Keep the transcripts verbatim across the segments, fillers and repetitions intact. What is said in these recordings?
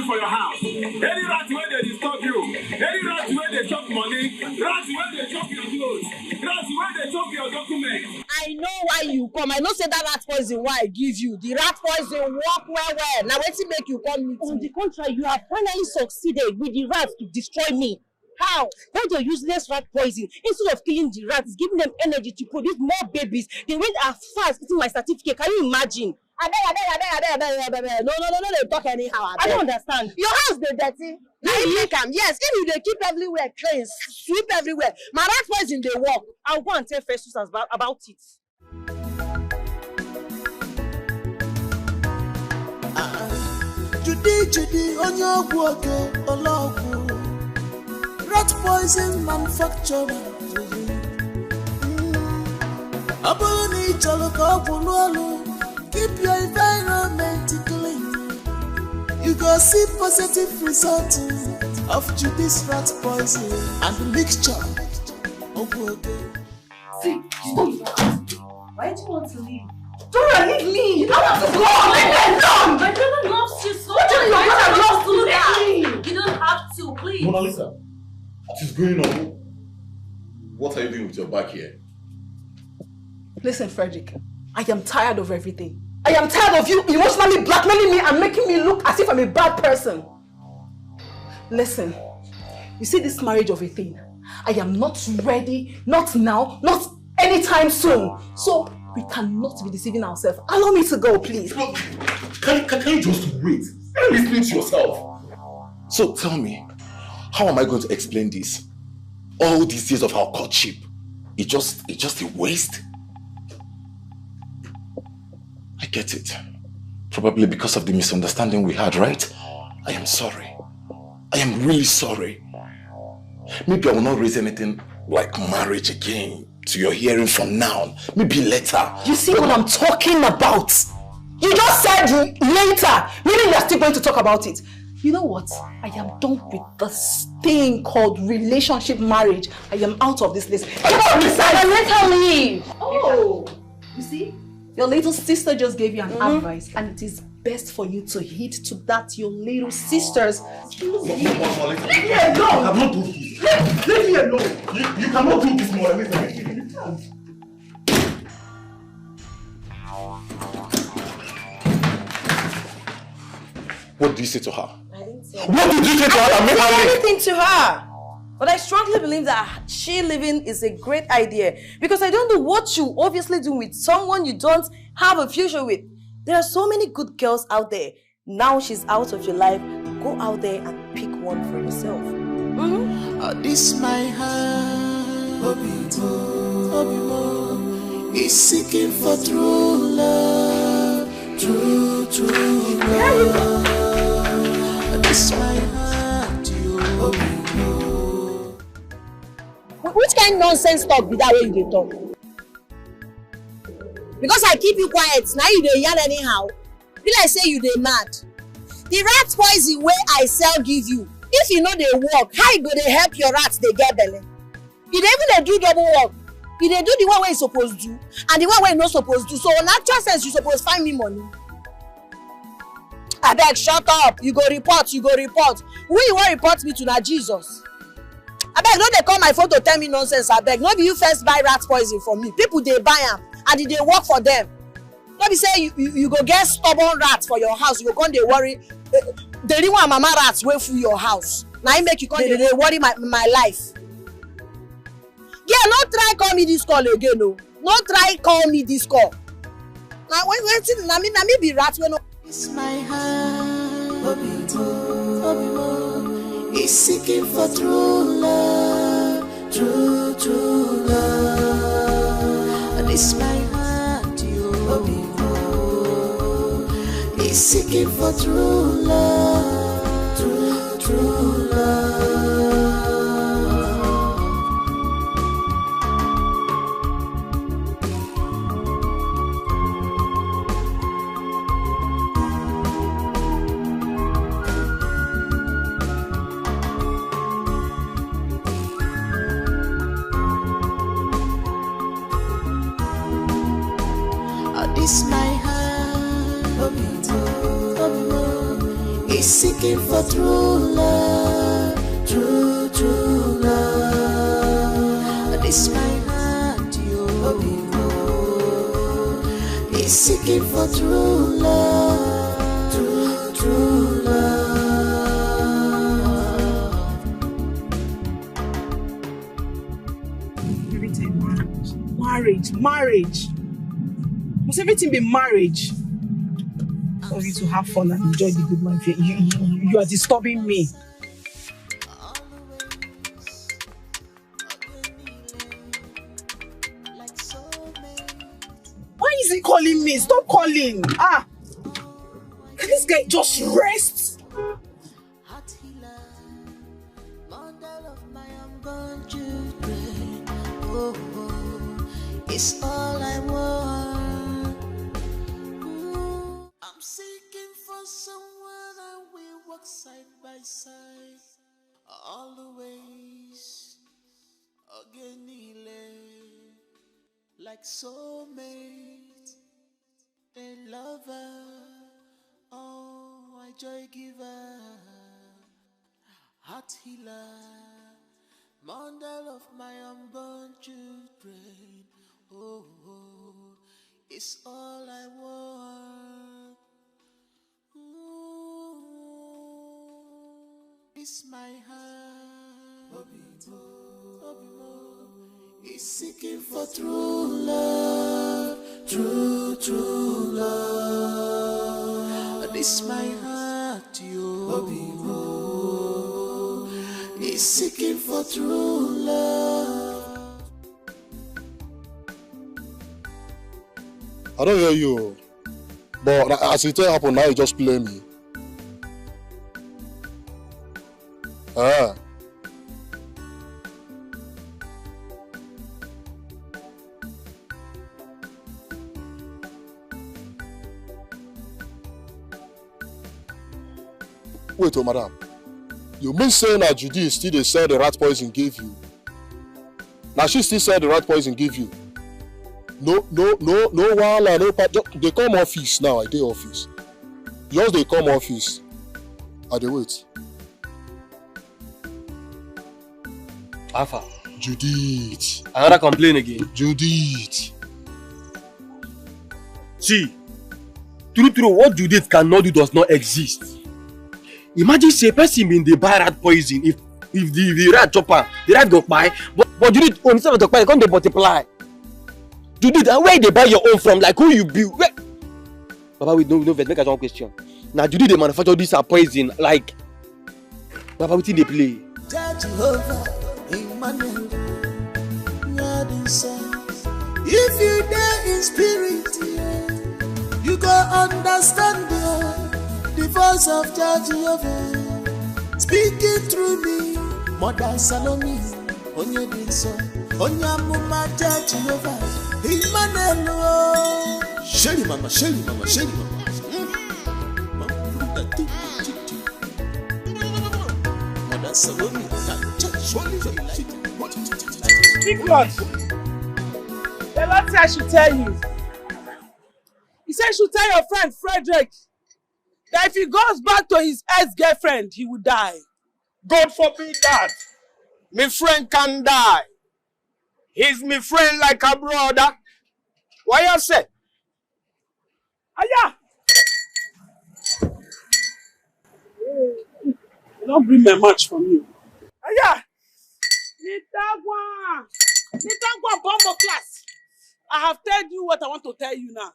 for your house. Any rat wey dey disturb you, any rat wey dey chop money, rat wey dey chop your clothes, rat wey dey chop your documents. I know why you come. I know say that rat poison wey I give you, the rat poison work well well. Na wetin make you come meet me? On the contrary, you have finally succeeded with the rat to destroy me. How? That your useless rat poison, instead of killing the rats, giving them energy to produce more babies, they went as far as eating my certificate. Can you imagine? Abeg, abeg, abeg, abeg, abeg, abeg, abeg. No, no, no, no, dey talk anyhow, I don't abeg. Understand. Your house dey dirty. Na you make am. Yes, if you dey keep everywhere clean, sweep everywhere. My rat poison dey work. I'll go and tell Festus about, about it. Judy, Judy, onye ọgwụ oke, ọlọgwụ. Rat poison manufacturer. Mm. Ọ bụrụ na ị chọrọ ka ọgwụ lụọ ọlụ, keep your environment clean. You go see positive result of Judy's rat poison and mixture. Ọgwụ oke. See, you don't even have to. Why do you want to leave? Dora, leave me! You don't have to go! Leave me alone! My brother loves you so much. What do you mean your brother loves to do that? You don't have to, please. Mona Lisa, what is going on? What are you doing with your back here? Listen, Frederick, I am tired of everything. I am tired of you emotionally blackmailing me and making me look as if I'm a bad person. Listen, you see this marriage of a thing. I am not ready, not now, not anytime soon. So we cannot be deceiving ourselves. Allow me to go, please. Look, can, can, can you just wait? Are you listening to yourself? So tell me, how am I going to explain this? All these years of our courtship, it just it's just a waste. I get it. Probably because of the misunderstanding we had, right? I am sorry. I am really sorry. Maybe I will not raise anything like marriage again to your hearing from now. Maybe later. You see what I'm talking about? You just said later, meaning you're still going to talk about it. You know what? I am done with this thing called relationship marriage. I am out of this list. Get out of this house. Let her leave. Oh, you see? Your little sister just gave you an mm-hmm. advice, and it is best for you to heed to that your little sister's. Leave me alone. I cannot do this. Leave, leave me alone. You, you cannot do this, Mona. Leave me alone. What do you say to her? I didn't say What did you say to her that made her leave? Anything to her. But I strongly believe that she leaving is a great idea because I don't know what you obviously do with someone you don't have a future with. There are so many good girls out there. Now she's out of your life. Go out there and pick one for yourself. Mm-hmm. Uh, this my heart, Obito, Obimo, is seeking for true love, true, true love. Uh, this my heart, you, Obito. Which kind nonsense talk be that way you dey talk? Because I keep you quiet, now you dey yarn anyhow. Be like say you dey mad. The rat poison wey I sell give you, if you no dey work, how you go dey help your rat dey get belle? You dey even dey do double work. You dey do the one wey you suppose do and the one wey you no suppose do. So on actual sense, you suppose find me money. Abeg shut up. You go report, you go report. Who you wan report me to na Jesus. Abeg no dey call my phone to tell me nonsense abeg. No be you first buy rat poison from me. People dey buy am and e dey work for them. No be say you, you, you go get stubborn rat for your house, you go come dey worry. Eh, dey ring one mama rat wey full your house. Na im make you come dey dey worry my my life. Girl, no try call me this call again o. No try call me this call. Na wait wetin na me na me be rat wey no. It's my heart, Obito, Obimo. It's seeking for true love, true, true love. And it's my heart, you, Obimo. It's seeking for true love, true, true love. This my heart, Obito, Obimo, is sick Seeking for true love, true, true love. This my heart, yo. Is seeking for true love, true, true love. Everything marriage, marriage, marriage. Must everything be marriage? For you to have fun and enjoy the good life. You, you, you, you are disturbing me. Why is he calling me? Stop calling. Ah, can this guy just rest? Heart healer, mother of my unborn children. Oh, oh, it's all I want. Ooh, I'm seeking for someone that we walk side by side. Always, again, like soulmate, a lover, oh, a joy giver, heart healer, mother of my unborn children. Oh, oh, it's all I want. Ooh, it's my heart. Is seeking for true love, true, true love. This my heart, yo. Is seeking for true love. I don't hear you. But na- as it take happen now, you just play me. Ah. Wait, oh madam. You mean say na Judy still dey sell the rat poison give you? Na she still sell the rat poison give you? No, no, no, no wahala, no pa. Just dey come office now. I dey office. Just dey come office. I dey wait. Alpha. Judith. Another complaint again. Judith. See, true, true, what Judith cannot do does not exist. Imagine say person bin dey buy rat poison. If if the, the rat chop am, the rat go kpai. But but Judith own, instead of to kpai, e come dey multiply. Judith, and where you dey buy your own from? Like, who you be? Where? Baba, wait, no, no vex, make I ask one question. Na Judith dey manufacture this her poison? Like, Baba, wetin dey play? Jah Jehovah, Emmanuel, God is. If you dey in spirit, yeah, you go understand the, the voice of Jah Jehovah speaking through me, Mother Salome, onye dị nsọ, onye amụma Jah Jehovah, Emmanuel, oh. Shelly mama, Shelly mama, Shelly mama. Mm. Mama, Mother Salome, na church, Shelly, Shelly, Shelly. Big Lord, the Lord say I should tell you. He said you should tell your friend Frederick that if he goes back to his ex-girlfriend, he will die. God forbid that. My friend can die. He's my friend like a brother. Why you say? Aya! You don't bring my match for me. Aya! Nitagwa! Nitagwa, bombo class! I have told you what I want to tell you now.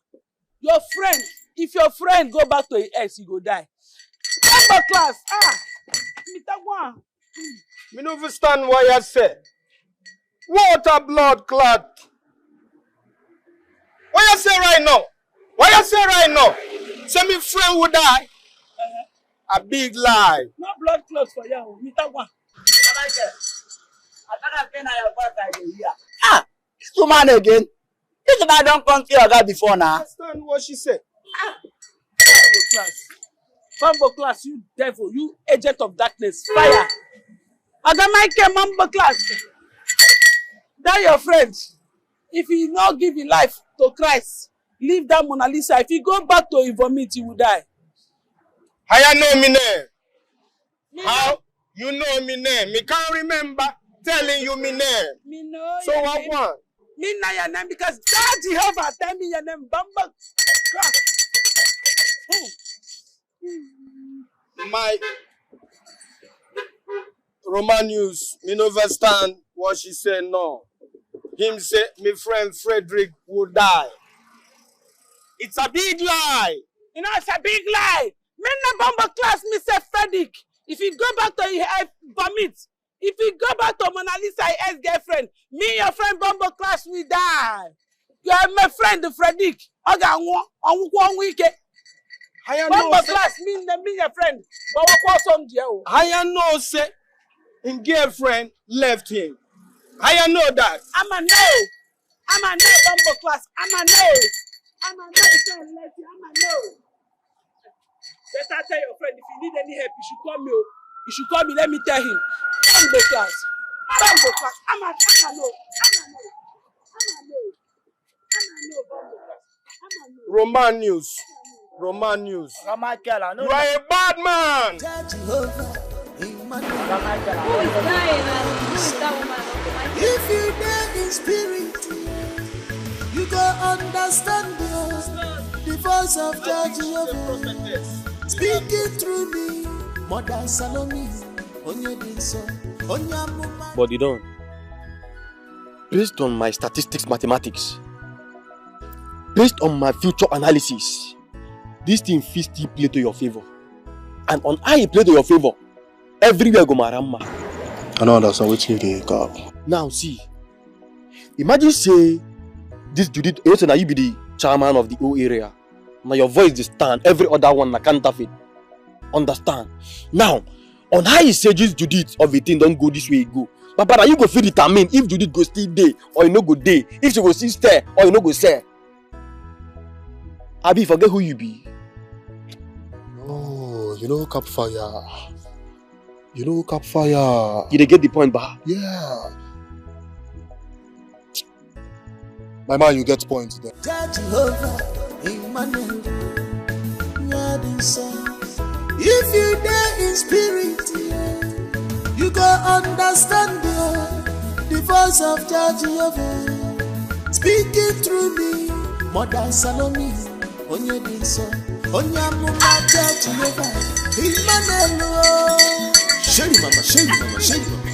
Your friend, if your friend go back to his ex, he go die. Bombo class! Ah! Nitagwa! Me no understand why you say. What a blood clot. What you say right now? What you say right now? Say my friend will die. A big lie. No blood clot for you, Nitagwa. Ah, this woman again. This woman don come see oga before now. Understand what she said. Bombo class. Bombo class, you devil, you agent of darkness. Fire. Oga Michael, Bombo class. That your friend. If he no give his life to Christ, leave that Mona Lisa. If he go back to his vomit, he will die. Haya no mine. How? You know me name. Me can't remember telling you me name. Me know So your what name. One? Me know your name because God Jehovah tell me your name. Bumbo. My Romanius, me no understand what she said no. Him say me friend Frederick will die. It's a big lie. You know, it's a big lie. Me no bumbo class, me say Frederick. If you go back to your head, vomit. If you go back to Mona Lisa, your ex-girlfriend, me and your friend bumbo class will die. You are my friend, Frederick. Oga nwo, onwukwo onwike. Higher Bumbo no say, class, me and me your friend. But what was on the oh? Higher no say, his girlfriend left him. Higher know that. I'm a no. I'm a no bumbo class. I'm a no. I'm a no. Friend, let you. I'm a no. Better tell your friend if you need any help, you should call me. Oh. You should call me. Let me tell him. Bumbo class. Bumbo class. I'm a, I'm a no. I'm a no. I'm a no. I'm a no. Bumbo class. I'm a no. Romanius. Romanius. Ramakela, no. You are a bad man. Jehovah, Emmanuel. Who is dying and who is that woman? If you die in spirit, you go understand the, the voice of Jah Jehovah speaking through me. Mother Salome, onye dị nsọ, onye amụma. But you don't. Based on my statistics, mathematics, based on my future analysis, this thing fit still play to your favor. And on how e play to your favor, everywhere go mara mma. I don't understand what you dey talk. Now see, imagine say this Judith, you know say na you be the chairman of the whole area. Now your voice dey stand, every other one na counterfeit. Understand? Now, on how you say this Judith of a thing don go this way e go. Papa, na you go fit determine if Judith go still dey or e no go dey, if she go still stay or e no go stay. Abi, forget who you be. No, you know cap fire. You know cap fire. You dey get the point, ba? Yeah. My man, you get point there. Jah Jehovah, Emmanuel, onye dị nsọ. If you die in spirit, you go understand the, the voice of Jah Jehovah speaking through me. Mother Salome, onye dị nsọ, onye amụma Jah Jehovah, Emmanuel. Sheri mama, sheri mama, sheri mama.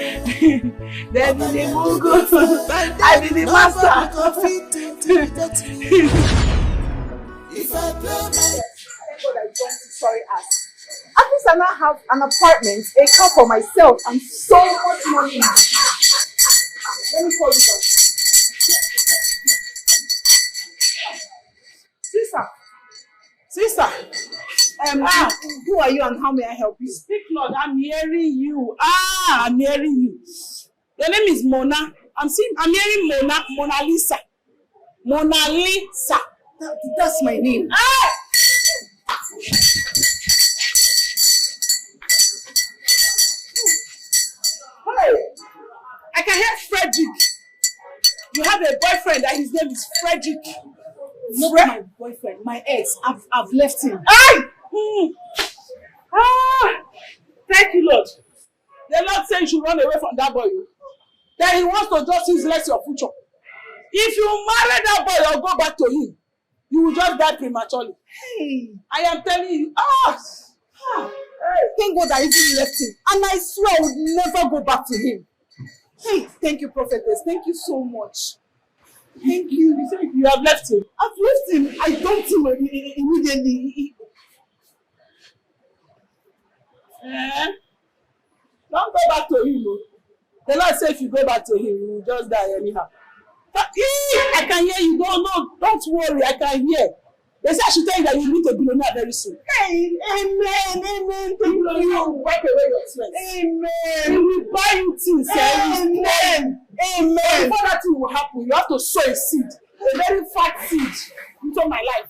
Dem be the mugu, I be the master. If I play my Thank God I don't sorry ass. At least I now have an apartment, a car for myself, and so much money in my hand. Let me call you back. Sister, sister, um, ah, who are you and how may I help you? Speak, Lord. I'm hearing you. Ah, I'm hearing you. Your name is Mona. I'm seeing, I'm hearing Mona, Mona Lisa. Mona Lisa. That, that's my name. Ah! Hey, I can hear Frederick. You have a boyfriend and his name is Frederick. Not Fre- my boyfriend, my ex. I've, I've left him. Hey! Hmm. Ah! Thank you, Lord. The Lord say you should run away from that boy. Oh. Then he wants to just useless your future. If you marry that boy or go back to him, you will just die prematurely. Hey. I am telling you. Ah! Ah! Hey. Thank God I even left him. And I swear I would never go back to him. Hey, thank you, prophetess. Thank you so much. Thank you. You say you have left him. I've left him. I dumped him i- i- immediately. He- he- Eh? Don't go back to him. Oh. The Lord say if you go back to him, you will just die anyhow. But, eh, I can hear you. Don't, no, don't worry. I can hear. They say I should tell you that you meet a billionaire very soon. Hey, amen, amen. Thank you. Wipe away your tears. Amen. He will buy you things. Eh? He will spend. Amen. Before that thing will happen, you have to sow a seed, a very fat seed, into my life.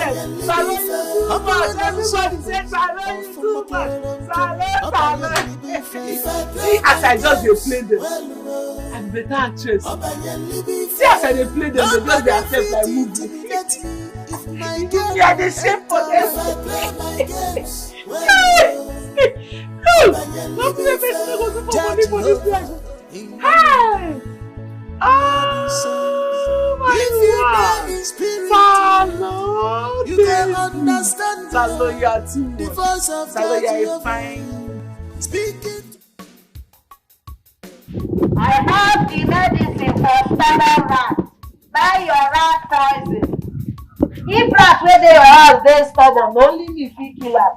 Saro, you too much. Everybody say Saro, you too much. Saro, Saro. See as I just dey play them. I'm better actress. See as I dey play them, they just dey accept my movie. Yeah, they shame for them. Hey! Don't play me, no go do for money for this life. Hey! Oh my God! Salo, you can understand. Salo, you are too much. Salo, you are a fine. Speaking. I have the medicine for stubborn rat. Buy your rat poison. If rat wey dey your house dey stubborn, na only me fit kill am.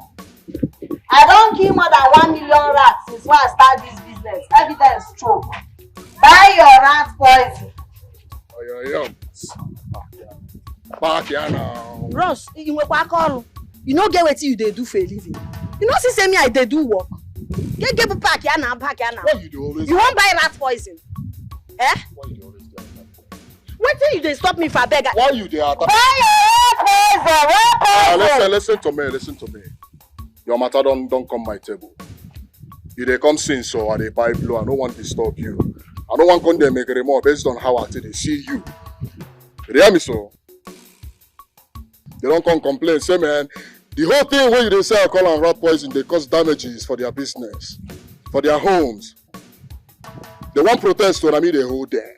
I don kill more than one million rats since wey I start this business. Evidence choke. Buy your rat poison. Oyoyo. Park here now. Bros, you nwekwa aka ọrụ. You no get wetin you dey do for a living. You no see say me I dey do work. Get get park here now, park here now. Why you dey always? You wan buy rat poison? Eh? Why you dey always dey attack? Wetin you dey stop me for, abeg? Why you dey attack? Why you wan poison? Why poison? Ah, listen, listen to me, listen to me. Your matter don don come my table. You dey come since, so I dey buy blow. I no wan disturb you. I no wan come dey make remore based on how I take dey see you. You dey hear me so? They don come complain say, man, the whole thing wey you dey sell, call am rat poison, dey cause damages for their business, for their homes. They wan protest, so na me dey hold them.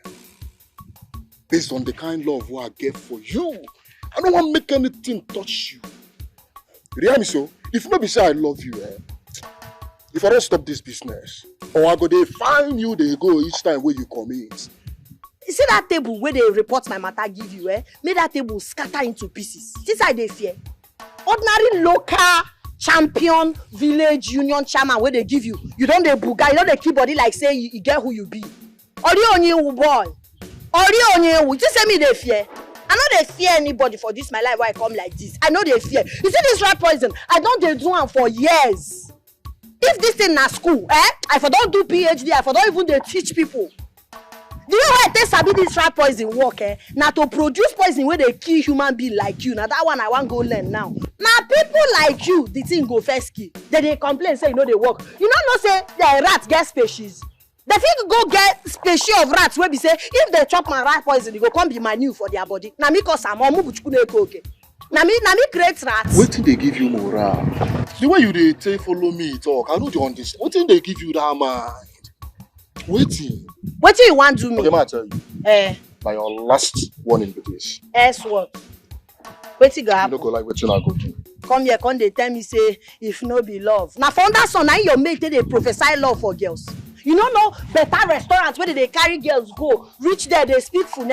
Based on the kind love wey I get for you, I no wan make anything touch you. You dey hear me so? If no be say I love you, eh? If I don stop this business, or I go dey find you dey go each time wey you commit. You see that table wey dey report my matter give you, eh? Make that table scatter into pieces. Since I dey fear, ordinary local champion village union chairman wey dey give you, you don dey buga, you don dey kill body like say you, you get who you be. Ori Onyewu boy. Ori Onyewu. You think say me dey fear? I no dey fear anybody for this my life wey I come like this. I no dey fear. You see this rat poison? I don dey do am for years. If this thing na school, eh? I for don do P H D, I for don even dey teach people. The way wey I take sabi this rat poison work, eh? Na to produce poison wey dey kill human being like you. Na that one I wan go learn now. Na people like you, the thing go first kill. They dey complain say e no dey work. You no know say the rat get species? They fit go get species of rat wey be say if they chop my rat poison, e go come be manure for their body. Na me cause am, Omubuchukwu na-eke oke. Na me, na me create rat. Wetin dey give you morale? The way you dey take follow me talk, I no dey understand. Wetin dey give you that mind? Wetin? Wetin you wan do me? Okay, ma, I tell you. Eh. Na your last warning be this. Else what? Wetin go happen? You no go like wetin I go do. Come here, come dey tell me say if no be love. Na for under sun, na your mate take dey prophesy love for girls. You no know better restaurant wey dey dey carry girls go. Reach there, dey speak fune.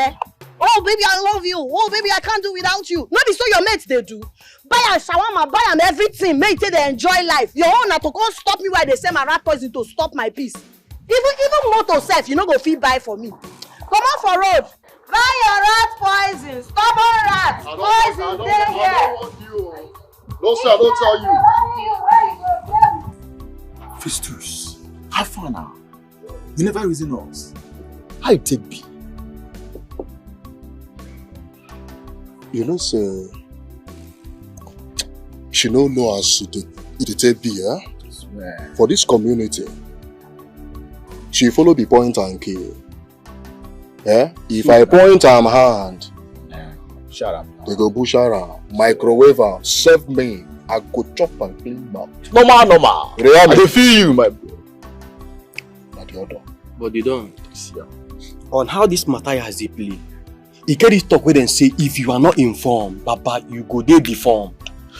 Oh baby, I love you. Oh baby, I can't do without you. No be so your mates dey do. Buy am shawarma, buy am everything. Make they dey enjoy life. Your own na to come stop me while they sell my rat poison to stop my peace. Even even motor sef, you no go fit buy for me. Comot for road. Buy your rat poison. Stubborn rat. Poison dey here. No sir, I don't tell you. Festus, how far now? You never reason us. How you take be? You know say she no know as she dey e dey take be, eh? For this community, she follow be point and kill. Eh? If I point am hand, Shut up. They go bush am, microwave am, serve me. I go chop and clean mouth. Normal, normal. I Reality. Dey feel you, my bro. Na the order. But they don't. On how this matter has dey play, e get this talk wey dem say if you are not informed, baba, you go dey deformed.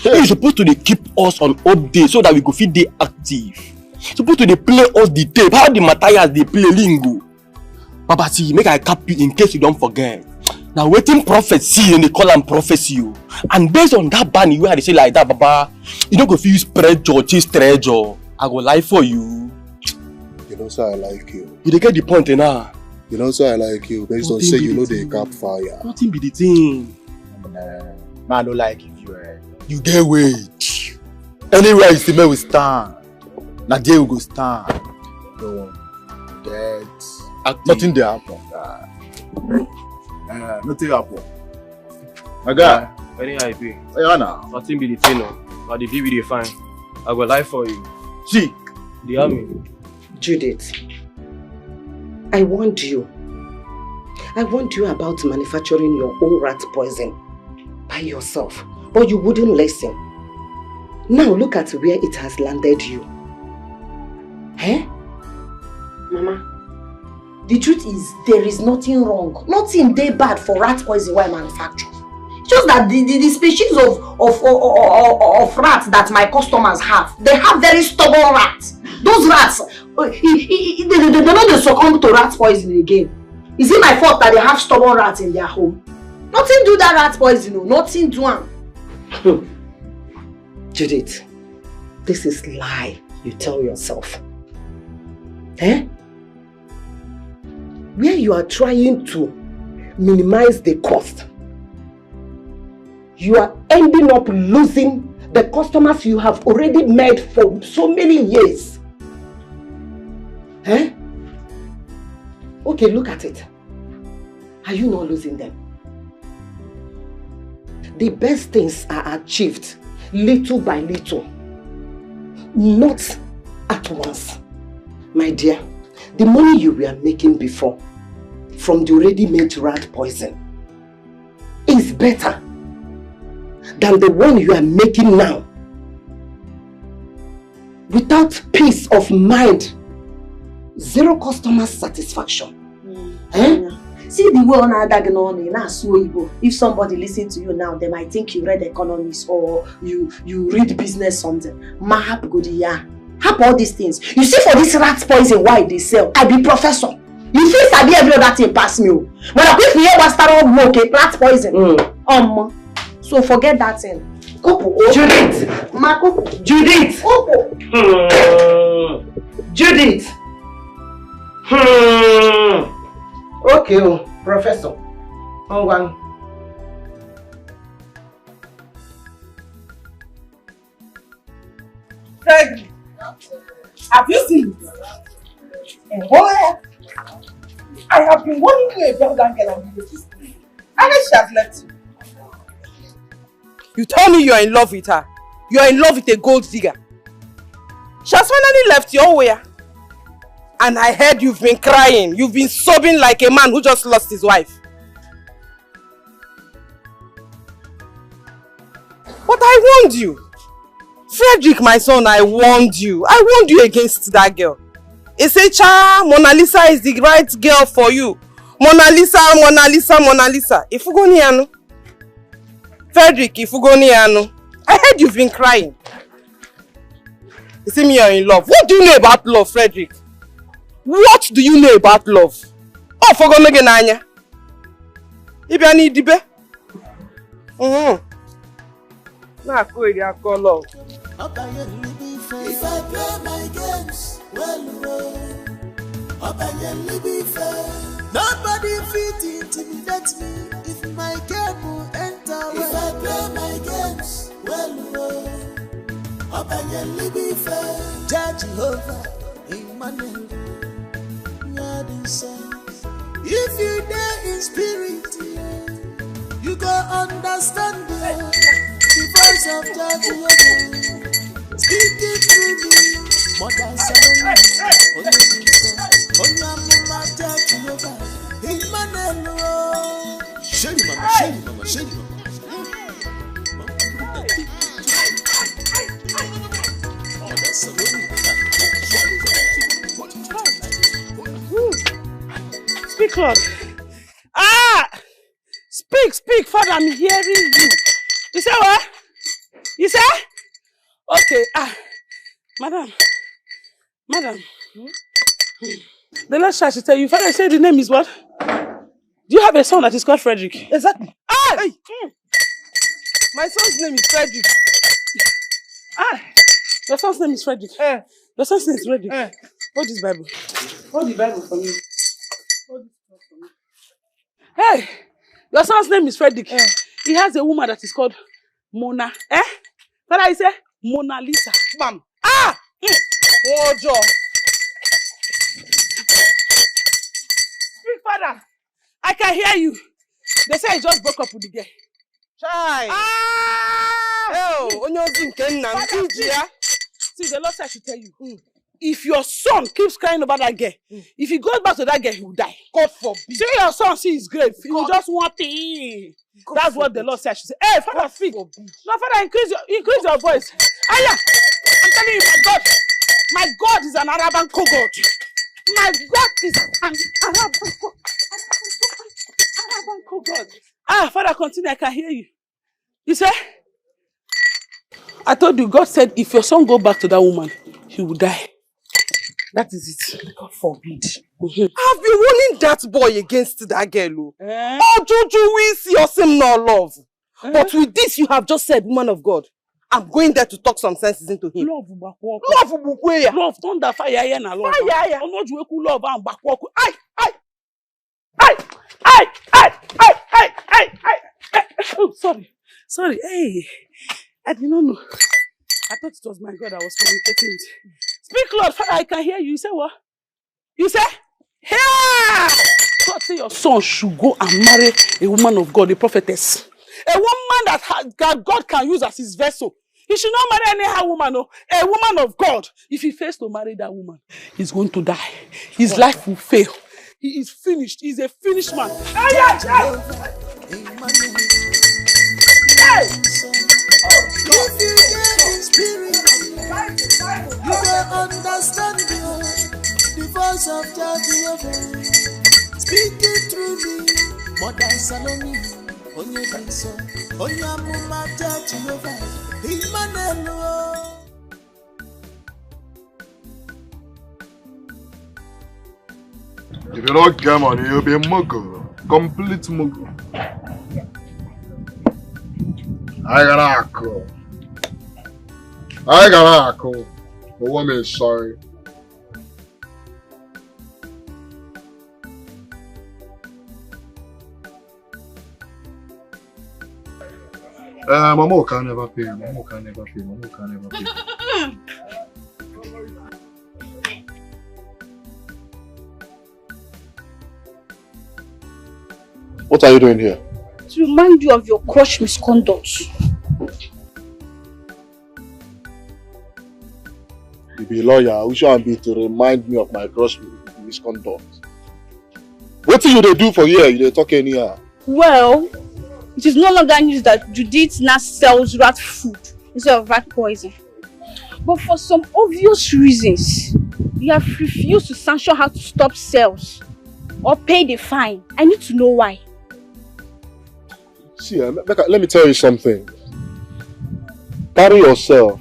You suppose to dey keep us on update so that we go fit dey active. Suppose to dey play us the tape, how the matter has dey play lingo. Baba, see, make I cap you in case you don't forget. Now, waiting prophet see and they call am prophecy. You and based on that banny where they say like that, Baba, you don't go feel use pressure, chase treasure. I go lie for you. You know say I like you. You dey get the point now. You know say I like you based on say you know they cap fire. Nothing be the thing. Man, I don't like if you. Uh, you get weight. Anywhere you see me, we stand. Na there we go stand. No one. Dead. Nothing dey happen. Uh, nothing happen. My guy. Anyhow e be. Yeah, now. Nothing be the thing o. Na the B B dey fine. I go lie for you. See. The army. Judith, I warned you. I warned you about manufacturing your own rat poison by yourself, but you wouldn't listen. Now look at where it has landed you. Eh? Mama, the truth is there is nothing wrong. Nothing dey bad for rat poison wey I manufacture. Just that the, the, the species of, of, of, of, of rats that my customers have, they have very stubborn rats. Those rats, uh, e- e- e- they, they, they no dey succumb to rat poison again. Is it my fault that they have stubborn rats in their home? Nothing do that rat poison o, nothing do am. Judith, this is lie you tell yourself. Eh? Where you are trying to minimize the cost, you are ending up losing the customers you have already made for so many years. Eh? Okay, look at it. Are you not losing them? The best things are achieved little by little, not at once. My dear, the money you were making before from the already made rat poison is better than the one you are making now. Without peace of mind, zero customer satisfaction. Eh? See the way una dag na on na so oyibo. If somebody listen to you now, they might think you read economics or you you read business something. Ma hap go the ya. Hap all these things. You see for this rat poison why they sell. I be professor. You fit sabi every other thing pass me o. But if you hear bastard work, okay, rat poison. Mm. Um, so forget that thing. Kupu. Judith. Ma kupu. Judith. Kupu. Hmm. Judith. Hmm. Okay, oh, professor. Ngwan. Peggy, have you seen? Eh, oh, I have been wanting you about that girl and you refuse to leave. And then she has left you. You tell me you're in love with her. You're in love with a gold digger. She has finally left you. Oh, where? And I heard you've been crying. You've been sobbing like a man who just lost his wife. But I warned you. Frederick, my son, I warned you. I warned you against that girl. He said, Cha, Mona Lisa is the right girl for you. Mona Lisa, Mona Lisa, Mona Lisa. Ifugonianu. Frederick, Ifugonianu. I heard you've been crying. You see me, you're in love. What do you know about love, Frederick? What do you know about love? Oh, Fogonogenanya. Ị bịa n'idibe. Mhm. Na-akụ eri akọlọ. If I play my games well, well, nobody fit intimidate me if my game will enter well. If I play my games well, well, Jah Jehovah, Emmanuel, God is if you dey in spirit, you go understand the, the voice of Jah Jehovah speaking through me. Mother Salome, onye nsọ, onye amụma Jah Jehovah, Emmanuel. Shady mama, shady mama, shady mama. Speak, Lord. Ah! Speak, speak, Father, I'm hearing you. You say what? You say? Okay, ah, madam, madam. The last chance to tell you, Father, say the name is what? Do you have a son that is called Frederick? Exactly. Ah! Hey! My son's name is Frederick. Ah, your son's name is Frederick. Eh. Your son's name is Frederick. Eh. Hold this Bible. Hold the Bible for me. Hold this Bible for me. Hey, your son's name is Frederick. Eh. He has a woman that is called Mona. Eh? Father, he say Mona Lisa. Bam. Ah! Nwa ọjọọ. Speak, Father. I can hear you. They say he just broke up with the girl. Chai. Ah! Hey, onye ozi nke nna m, Father, iji ya. See, the Lord said I should tell you. Mm. If your son keeps crying about that girl, mm, if he goes back to that girl, he will die. God forbid. See your son, see his grave. He will just want it. That's what the Lord said I should say. Hey, Father, speak. No, Father, increase your increase your voice. Aya! I'm telling you, my God, my God is an Arabanko God. My God is an Arabanko, Arabanko God. Ah, Father, continue. I can hear you. You say? I told you, God said, if your son go back to that woman, he will die. That is it. God forbid. Mm-hmm. I've been warning that boy against that girl. Oh. Eh? Oh, Juju, we see your same no love. Eh? But with this you have just said, woman of God, I'm going there to talk some senses into him. Love, love, love, thunder, fire, yeah, na love. Fire, yeah. Onoju eku love and back walk. Ai, ai. Hey! Hey! Hey! Hey! Hey! Hey! Hey! Oh, sorry. Sorry. Hey, I did not know. I thought it was my God I was communicating with. Speak, Lord, Father, I can hear you. You say what? You say? Here! God say your son should go and marry a woman of God, a prophetess. A woman that, ha- that God can use as his vessel. He should not marry anyhow woman, no. A woman of God. If he fails to marry that woman, he's going to die. His life will fail. He is finished. He's a finished man. Hey, hey, hey! Hey! If you get in spirit, you will understand the, the voice of Jah Jehovah speaking through me. Mother Salome, onye dị nsọ, onye amụma Jah Jehovah, Emmanuel. If you don't get money, you'll be a mugu. Complete mugu. I got a call. I got a call. The woman is sorry. Uh, Mama can never pay. Mama can never pay. Mama can never pay. What are you doing here? To remind you of your crush misconduct. You be a lawyer. Which one be to remind me of my crush misconduct? What do you they do for here? You they talk anyhow. Well, it is no longer news that Judith now sells rat food instead of rat poison. But for some obvious reasons, you have refused to sanction her to stop sales or pay the fine. I need to know why. See, eh, make I- let me tell you something. Carry yourself.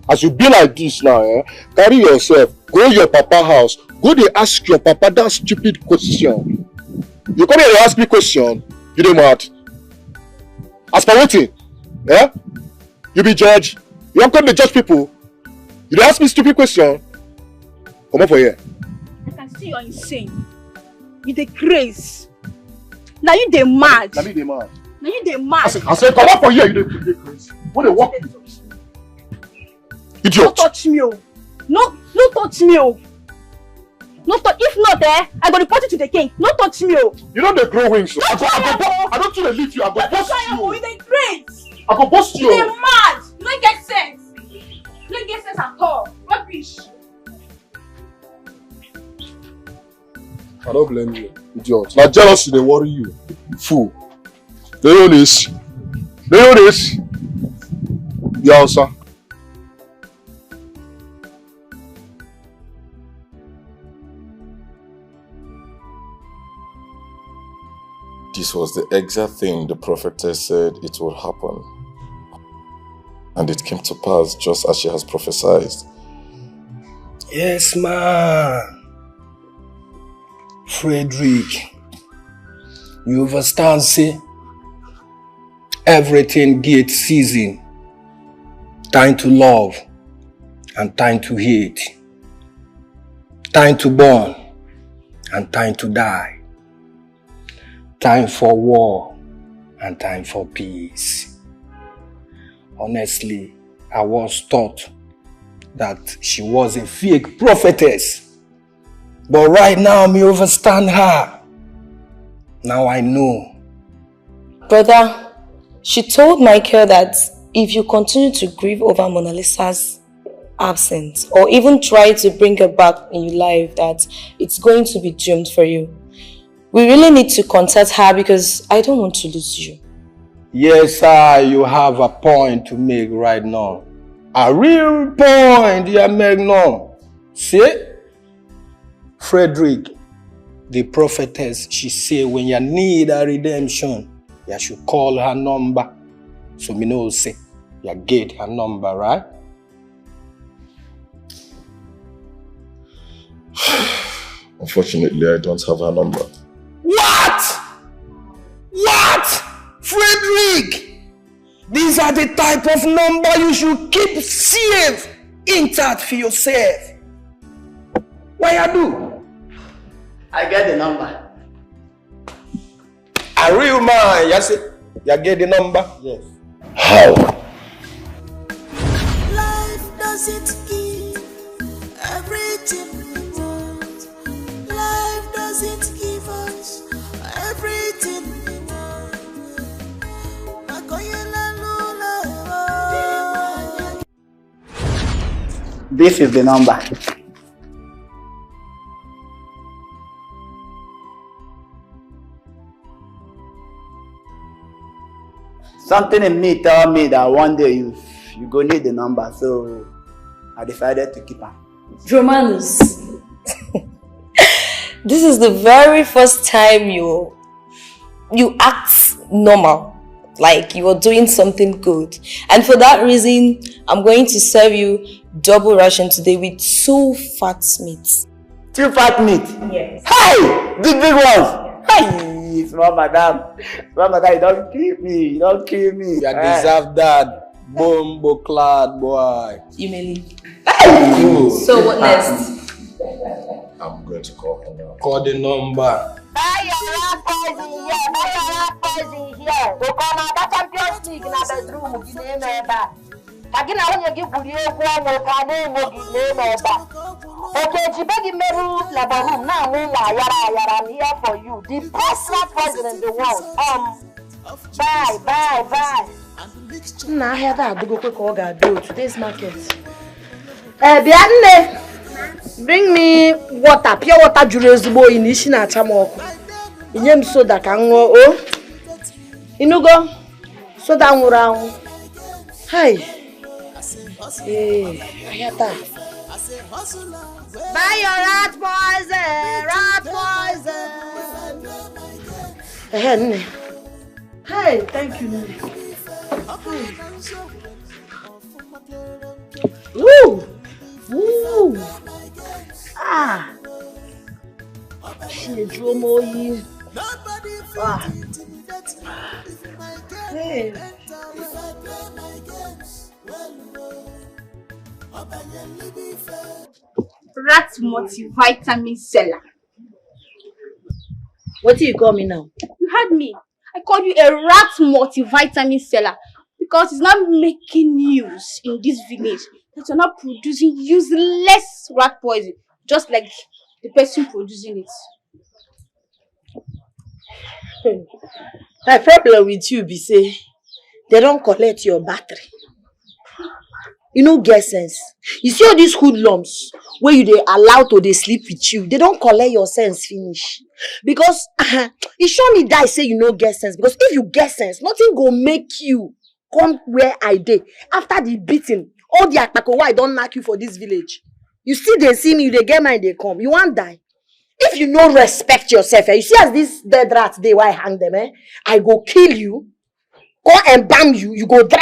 As you be like this now, eh? Carry yourself. Go your papa house. Go dey ask your papa that stupid question. You come here to ask me question. You dey mad? As for wetin? Eh? You be judge? You wan come dey judge people? You dey ask me stupid question? Comot for here. I can see you're insane. You dey craze. Na you dey mad. Na me dey mad. Na you dey mad. I say, I say, comot for here. You dey, you dey craze. What dey work? Idiot. No touch me o. No, no touch me o. No touch. If not, eh, I go report you to the king. No touch me o. You don dey grow wings. So I go, I go, I don too dey leave you. I go burst you. You dey craze. I go burst you. You dey mad. You no get sense. You no get sense at all. Rubbish. I don't blame you, idiot. Na jealousy dey worry you, fool. Do you this? Do you this? Yeah, sir. This was the exact thing the prophetess said it would happen. And it came to pass just as she has prophesied. Yes, man. Frederick, you overstand, say everything get season. Time to love and time to hate. Time to born and time to die. Time for war and time for peace. Honestly, I was taught that she was a fake prophetess. But right now, me overstand her. Now I know. Brother, she told Michael that if you continue to grieve over Mona Lisa's absence or even try to bring her back in your life, that it's going to be doomed for you. We really need to contact her because I don't want to lose you. Yes, sir, you have a point to make right now. A real point you make now. See? Frederick, the prophetess, she say when you need a redemption, you should call her number. So me know say you get her number, right? Unfortunately, I don't have her number. What? What? Frederick! These are the type of number you should keep safe intact for yourself. Why I do? I get the number. A real man, you see, you get the number. Yes. How? Life doesn't give everything we want. Life doesn't give us everything we want. This is the number. Something in me tell me that one day you you go need the number, so I decided to keep am. Romanus, this is the very first time you you act normal, like you are doing something good, and for that reason, I'm going to serve you double ration today with two fat meats. Two fat meat. Yes. Hey, big big ones. Hey, small madam, small madam, you don't kill me, you don't kill me. You deserve that. Bombo clad boy. You may leave. So what next? I'm going to call her now. Call the number. Buy your rat poison here. Buy your rat poison here. Okoma, that Champions League na bedroom gị na-eme ebe a. Ka gị na nwunye gị gwurie egwu ọnwụ ka a na-enwe gị na-eme ebe a. Oke jibe gị merụ labor room na-amụ ụmụ ayara ayara. I'm here for you. The best rat poison in the world. Um, bye, bye, bye. Nna, ahịa taa adịgokwe ka ọ ga-adị o, today's market. Eh, bịa nne, bring me water, pure water jụrụ ezigbo oyi na isi na-acha m ọkụ. Inye m soda ka m ṅụọ o. Inugo? Soda nwụrụ anwụ. Hai. Ee, ahịa taa. Buy your rat poison, rat poison. Ehe, nne. Hey, thank you, nne. Woo! Woo! Ah! She drew more you. Ah! Rat multivitamin seller. What do you call me now? You heard me. I called you a rat multivitamin seller because it's not making news in this village that you're not producing useless rat poison, just like the person producing it. Hmm. My problem with you be say they don't collect your battery. You no get sense. You see all these hoodlums where you they allow to they sleep with you, they don't collect your sense finish. Because it surely die say you no get sense. Because if you get sense, nothing go make you come where I dey. After the beating, all the akpako wey I don knack you for this village, you still dey see me, you dey get mind dey come. You wan die? If you no respect yourself, eh, you see as this dead rat dey, why I hang them, eh? I go kill you, come embalm you, you go dry.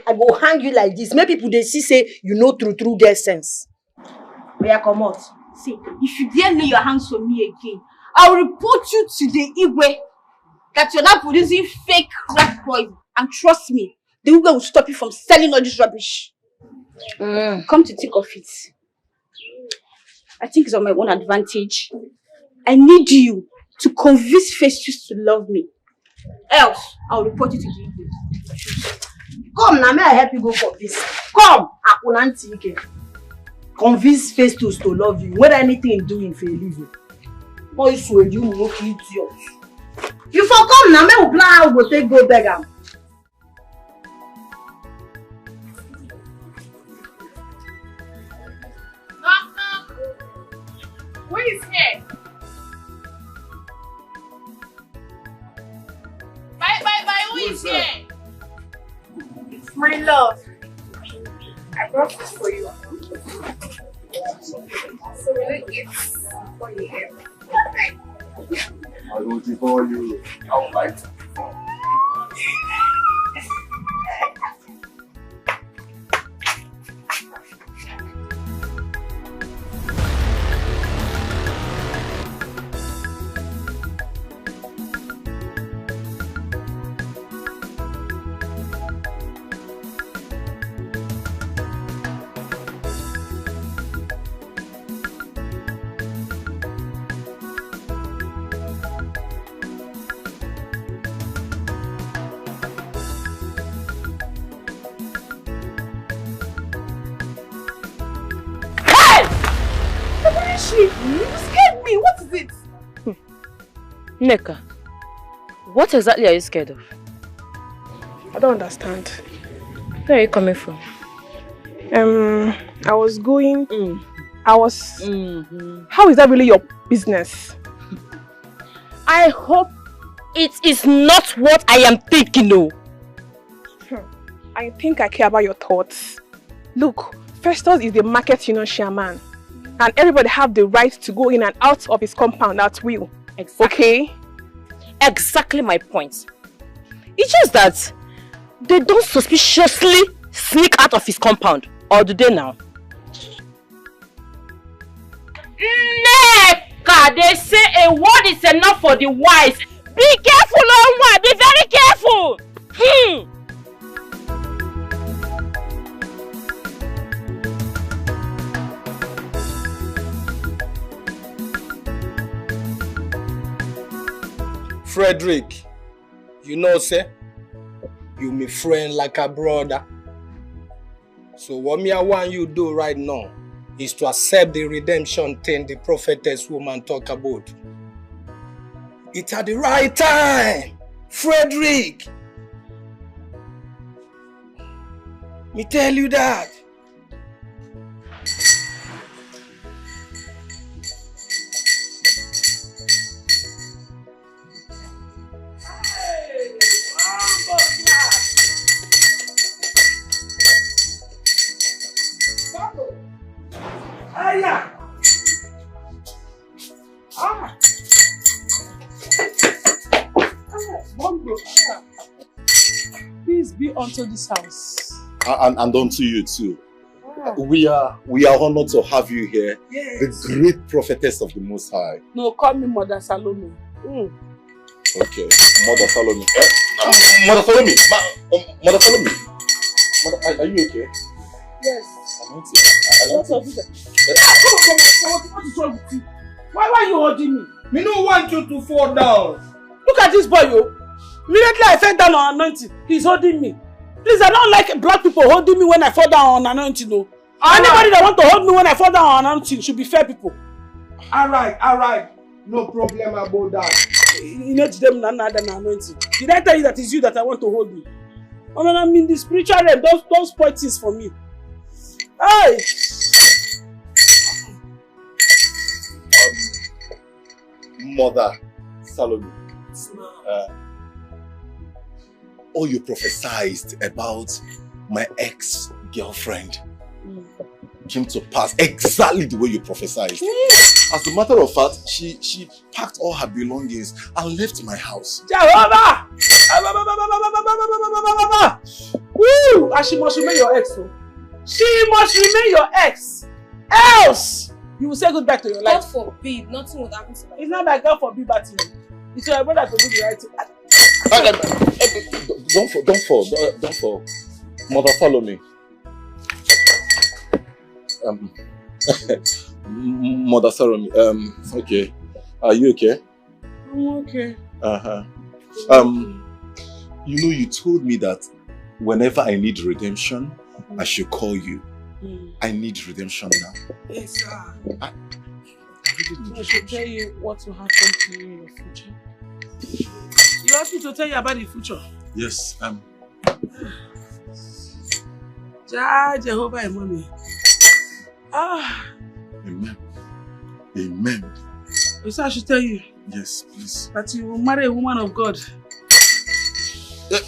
I go hang you like this. Make people dey see say you no true true get sense. Oya comot. See, if you dare lay your hands on me again, I will report you to the Igwe that you're not producing fake rat poison. And trust me, the Igwe will stop you from selling all this rubbish. Mm. Come to think of it, I think it's on my own advantage. I need you to convince Festus to love me. Else, I'll report you to the Igwe. Come now, may I help you go for this? Come, Akunantike. Convince Festus to love you. Whether anything do him for a living. Boy, swear you will not eat yours. You for come now, may we plan how we go take go beg am. Knock, knock. Who is here? Bye, bye, bye. Who is here? My love, I brought food for you. So will you eat before you eat? I will devour you. I will bite. Hey! Tobirishi, you scared me. What is it? Nneka, what exactly are you scared of? I don't understand. Where are you coming from? Um, I was going. Mm. I was. Mm-hmm. How is that really your business? I hope it is not what I am thinking, though. Hmm. I think I care about your thoughts. Look, Festus is the market union chairman, and everybody have the right to go in and out of his compound at will. Exactly. Okay? Exactly my point. It's just that they don't suspiciously sneak out of his compound, or do they now? Nneka, they say a word is enough for the wise. Be careful, Onwa. Be very careful. Hmm. Frederick, you know, say, you my friend like a brother. So what me I want you do right now is to accept the redemption thing the prophetess woman talk about. It's at the right time, Frederick. Me tell you that. Ah! Ah, Bongo, ah. Peace be unto this house. A-, and, and unto you too. Ah. We are, we are honored to have you here, yes, the great prophetess of the Most High. No, call me Mother Salome. Mm. Okay, Mother Salome. Eh? Mother, follow me. Ma, um, mother, follow me. Mother, are, are you okay? Yes. I'm okay. I, I don't What of it? Ah, come on, come on, come on. What is wrong with you? Why, why are you holding me? We don't want you to fall down. Look at this boy, yo. Immediately I fell down on anointing, he's holding me. Please, I don't like black people holding me when I fall down on anointing, no. Anybody that want to hold me when I fall down on anointing should be fair people. All right, all right. No problem about that. You know, today, na na na anointing. Did I tell you that it's you that I want to hold me? I mean, I'm in the spiritual realm. Don't, don't spoil things for me. Hey! Mother Salome, uh, all you prophesied about my ex-girlfriend mm. came to pass exactly the way you prophesied. Mm. As a matter of fact, she she packed all her belongings and left my house. Jehovah! Woo! And she must remain your ex. Oh. She must remain your ex. Else, you will say goodbye to your life. God forbid, nothing would happen to my It's not like God forbid bad thing. It's your brother to do the right thing. Don't fall, don't fall, don't, don't fall. Mother, follow me. Um, Mother, sorry. Um, okay. Are you okay? I'm okay. Uh huh. Um, you know, you told me that whenever I need redemption, I should call you. Mm. I need redemption now. Yes, sir. I, I, really I should tell you what will happen to you in your future. You asked me to tell you about the future. Yes. Um. Jah Jehovah, mommy. Ah. Amen. Amen. You say I should tell you. Yes, please. That you will marry a woman of God. Eh, eh.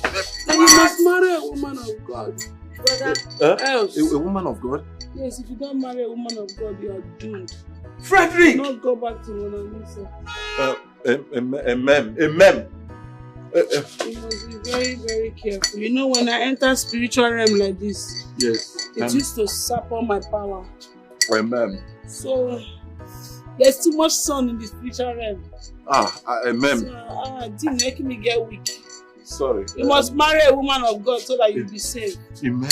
That you must marry a woman of God. Brother. Eh? Else. A, a woman of God? Yes, if you don't marry a woman of God, you are doomed. Frederick! Do not go back to Mona Lisa. Uh, amen. Amen. Amen. Uh, uh. You must be very, very careful. You know, when I enter spiritual realm like this, yes, it um, used to sap all my power. Amen. So there's too much sun in the spiritual realm. Ah, uh, amen. So, uh, didn't make me get weak. Sorry. You uh, must marry a woman of God so that you'll be saved. Amen.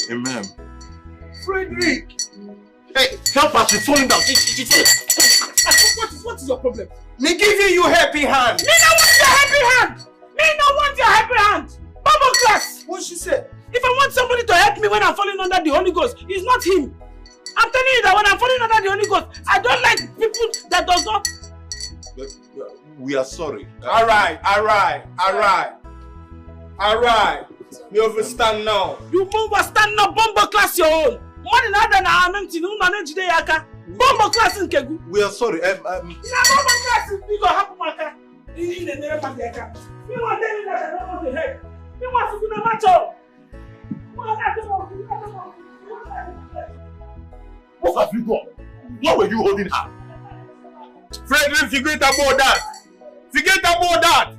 Amen. Frederick. Hey, help us, she's falling down. She, she, she what, is, what is your problem? Me giving you helping hand. Me no want your helping hand. Me no want your helping hand. Bubble class. What she said? If I want somebody to help me when I'm falling under the Holy Ghost, it's not him. I'm telling you that when I'm falling under the Holy Ghost, I don't like people that does not. We are sorry. All right, all right, all right, all right. You understand now? You understand now? Bumbo class your own. Mmadụ na-ada na anointing, unu na-ejide ya aka. Bumbo class nke gị. We are sorry. Um, um. Na bumbo class biko hapụ m aka. Ị na-enyere mmadụ aka. Ị nwa ndị na-ada na ọdụ help. Ị nwa sụkwụ na macho. What have you done? Why were you holding her? Frederick, forget about that. Forget about that.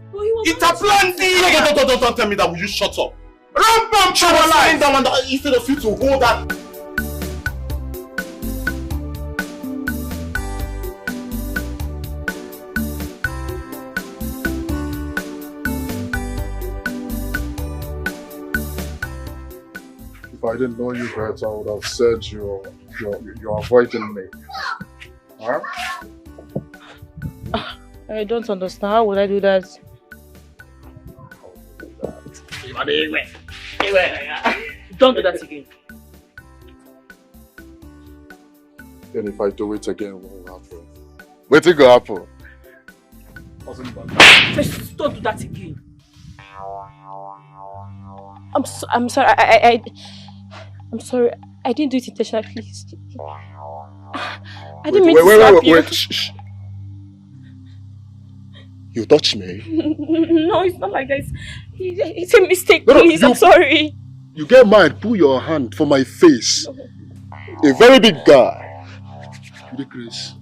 It's a plan. Don't, don't, don't, don't tell me that. Will you shut up? Ram pam. She was lying down and instead of you to hold that. If I didn't know you better, I would have said you're you're, you're avoiding me. Huh? I don't understand. How would I do that? Don't do that again. And if I do it again, what will happen? What will happen? Just don't do that again. I'm so, I'm sorry. I, I, I I'm sorry. I didn't do it intentionally. Please. I didn't wait, mean wait, to wait, slap wait, you. Wait. Shh, shh. You touch me? No, it's not like that. It's, it's a mistake. No, no, please, you, I'm sorry. You get mad, pull your hand for my face. A very big guy. You the Chris.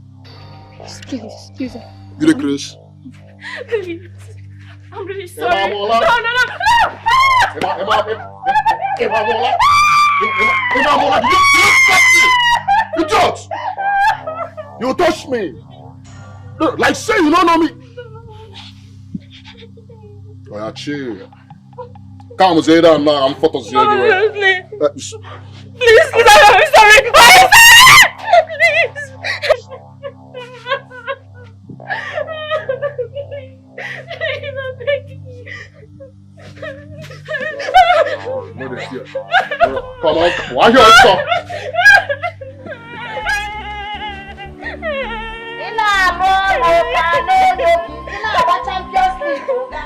Please, please. You the Chris. I'm really sorry. Emma, no, no, no, no. Emma, Emma, Emma, Emma, Emma, Emma, Emma, you, you touch me. You touch me. No, like say you don't know me. Oya, chill. Come, Zayda, now I'm photos here anywhere. Please, please, please, I'm sorry. Please. No dey fear. Come on, why you stop? Ina mo mo ka no no ki ina ba Champions League o ga.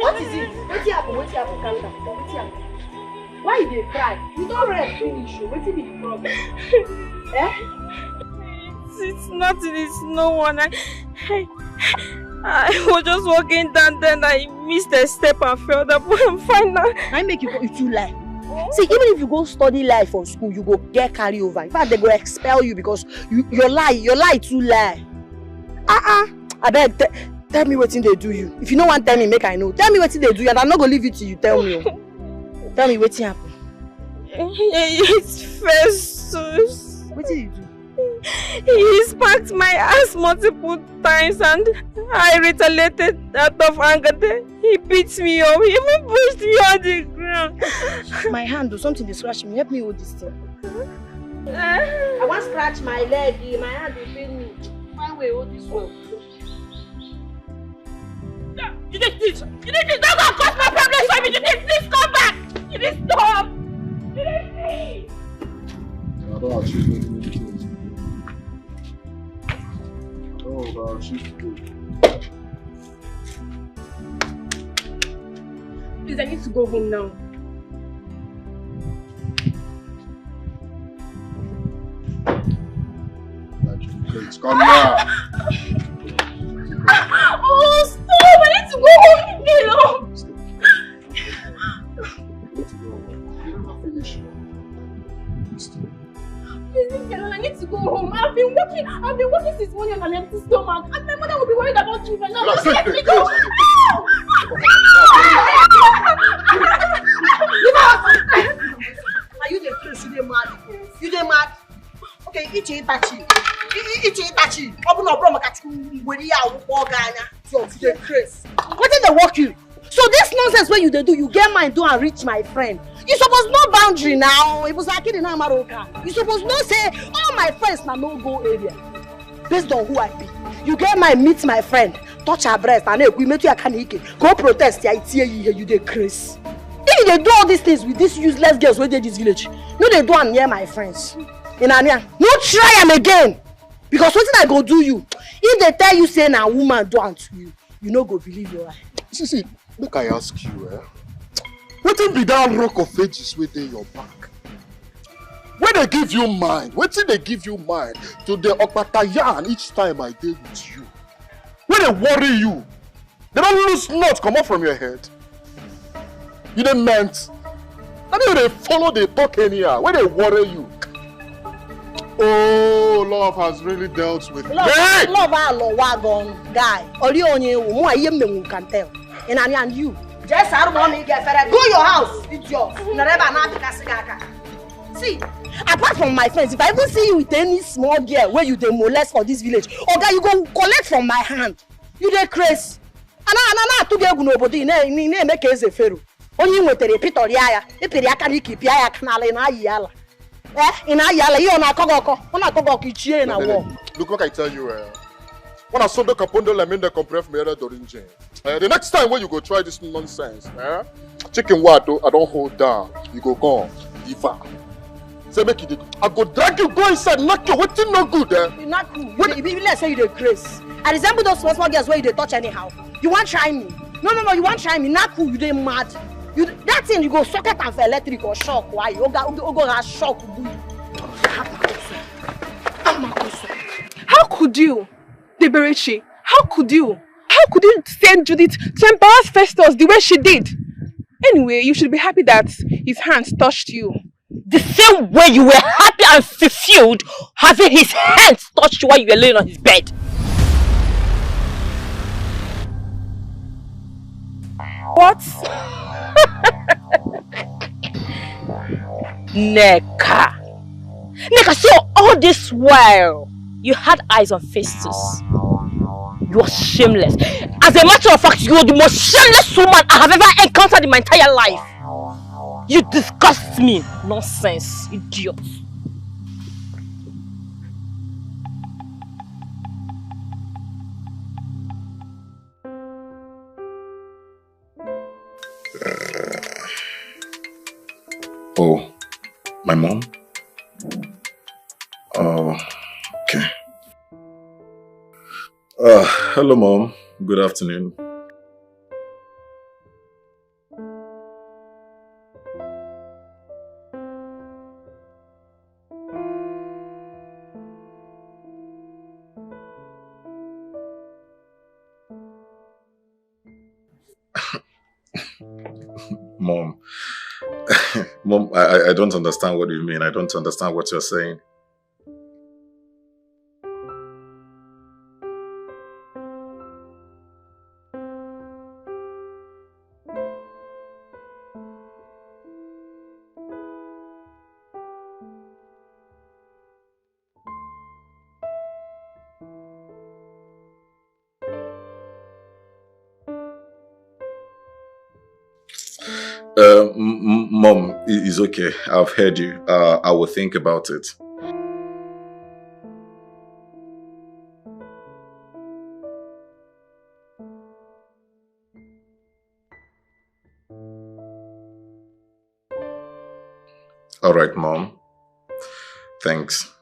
What is it? Wetin happen? Wetin happen? Calm down. Wetin happen? Why you dey cry? You don rest finish o. Wetin be the problem? Eh? It's, it's nothing, it's no one. I, I, I was just walking down, then I missed a step and fell. That boy, I'm fine now. I make you go, you too lie. See, even if you go study lie for school, you go get carry over. In fact, they go expel you because you, your lie, your lie too lie. Ah ah, abeg, te- tell me wetin dey do you. If you no wan tell me, make I know. Tell me wetin dey do you, and I no go leave you till you tell me o. Tell me wetin happen. It's Festus. Wetin you do? He spanked my ass multiple times and I retaliated out of anger. Then he beat me up. He even pushed me on the ground. My hand o, something dey scratch me. Help me hold this thing. I wan scratch my leg. Eh. My hand dey pain me. Find way hold this one. You did this. You did this. Don't go cause my problems for me. You did this. Come back. You did stop. You did this. I don't achieve anything. I don't achieve anything. Please, I need to go home now. Come here. Oh, stop! I need to go home. Leave me alone. You never finish. Please leave me alone. I need to go home. I've been working. I've been working since morning on an empty stomach. And my mother will be worried about you if I not. Just let me go. Are you the crazy? You dey mad? You dey mad? Okay, Iche Itachi. Iche Itachi. Ọ bụ na ọ bụrụ maka Chukwu ngwere ya awụkpọ gị anya. You dey craze. Wetin dey work you? So this nonsense wey you dey do, you get mind do and reach my friend. You suppose know boundary now. Ibu Sakiri na Amaroka. You suppose know say all my friends na no go area. Based on who I be, you get mind meet my friend, touch her breast and ekwu imetu ya ka na ike, go protest ya itie ya ihe, you dey craze. If you dey do all these things with these useless girls wey dey this village, no dey do am near my friends. In Ania, no try am again. Because wetin I go do you? If they tell you say na woman do am to you, you no go believe your eye. See, see, make I ask you, eh? Wetin be that rock of ages wey dey your back? Wey dey give you mind? Wetin dey give you mind to dey okpata yarn each time I dey with you? Wey dey worry you? They don lose nut comot from your head. You dey meant. I mean, they follow, they talk anyhow. Wey dey worry you? Oh, love has really dealt with love, me. Love, ah, love, wagon guy. Ori onye wo mo aye me can tell. And I and you. Just arụmọ na ị ga-efere. Go your house, idiot. Nareba na abika sigaka. See, apart from my friends, if I even see you with any small girl where you dey molest for this village, oga, you go collect from my hand. You dey craze. Ana ana na atụ gị egwu n'obodo ị na-eme ka eze Fero. Onye ị nwetara ịpịtọrịa ya, ịpịrị aka n'ike, ịpịa ya aka n'ala, ị na-ayị ala. Eh, ị na-ayị ala, ihe ọ na-akọ gị ọkọ, ọ na-akọ gị ọkọ, ichie na wall. Look, make I tell you, eh, when I sodo kapondo laminde compre from here to rinje. Eh, the next time when you go try this nonsense, eh, chicken what I don't hold down, you go gone. Diva. Say make you dey. I go drag you go inside, knock you. Wetin no good, eh? You knock who? Wait. You be, you be like say you dey craze. I resemble those small small girls wey you dey touch anyhow. You wan try me? No, no, no. You wan try me? Knock who? You dey mad? You that thing you go socket am for electric or shock? Why? Oga oga oga shock. How could you, Deberechi? How could you? How could you send Judith to embarrass Festus the way she did? Anyway, you should be happy that his hands touched you. The same way you were happy and fulfilled having his hands touch you while you were laying on his bed. What? Neka. Neka, so all this while, you had eyes on Festus. You are shameless. As a matter of fact, you are the most shameless woman I have ever encountered in my entire life. You disgust me. Nonsense, idiot. Oh, my mom? Oh, okay. Uh, hello, mom. Good afternoon. Mom, mom, I, I don't understand what you mean. I don't understand what you're saying. Uh, m- m- mom, i- it's okay. I've heard you. Uh, I will think about it. All right, mom. Thanks.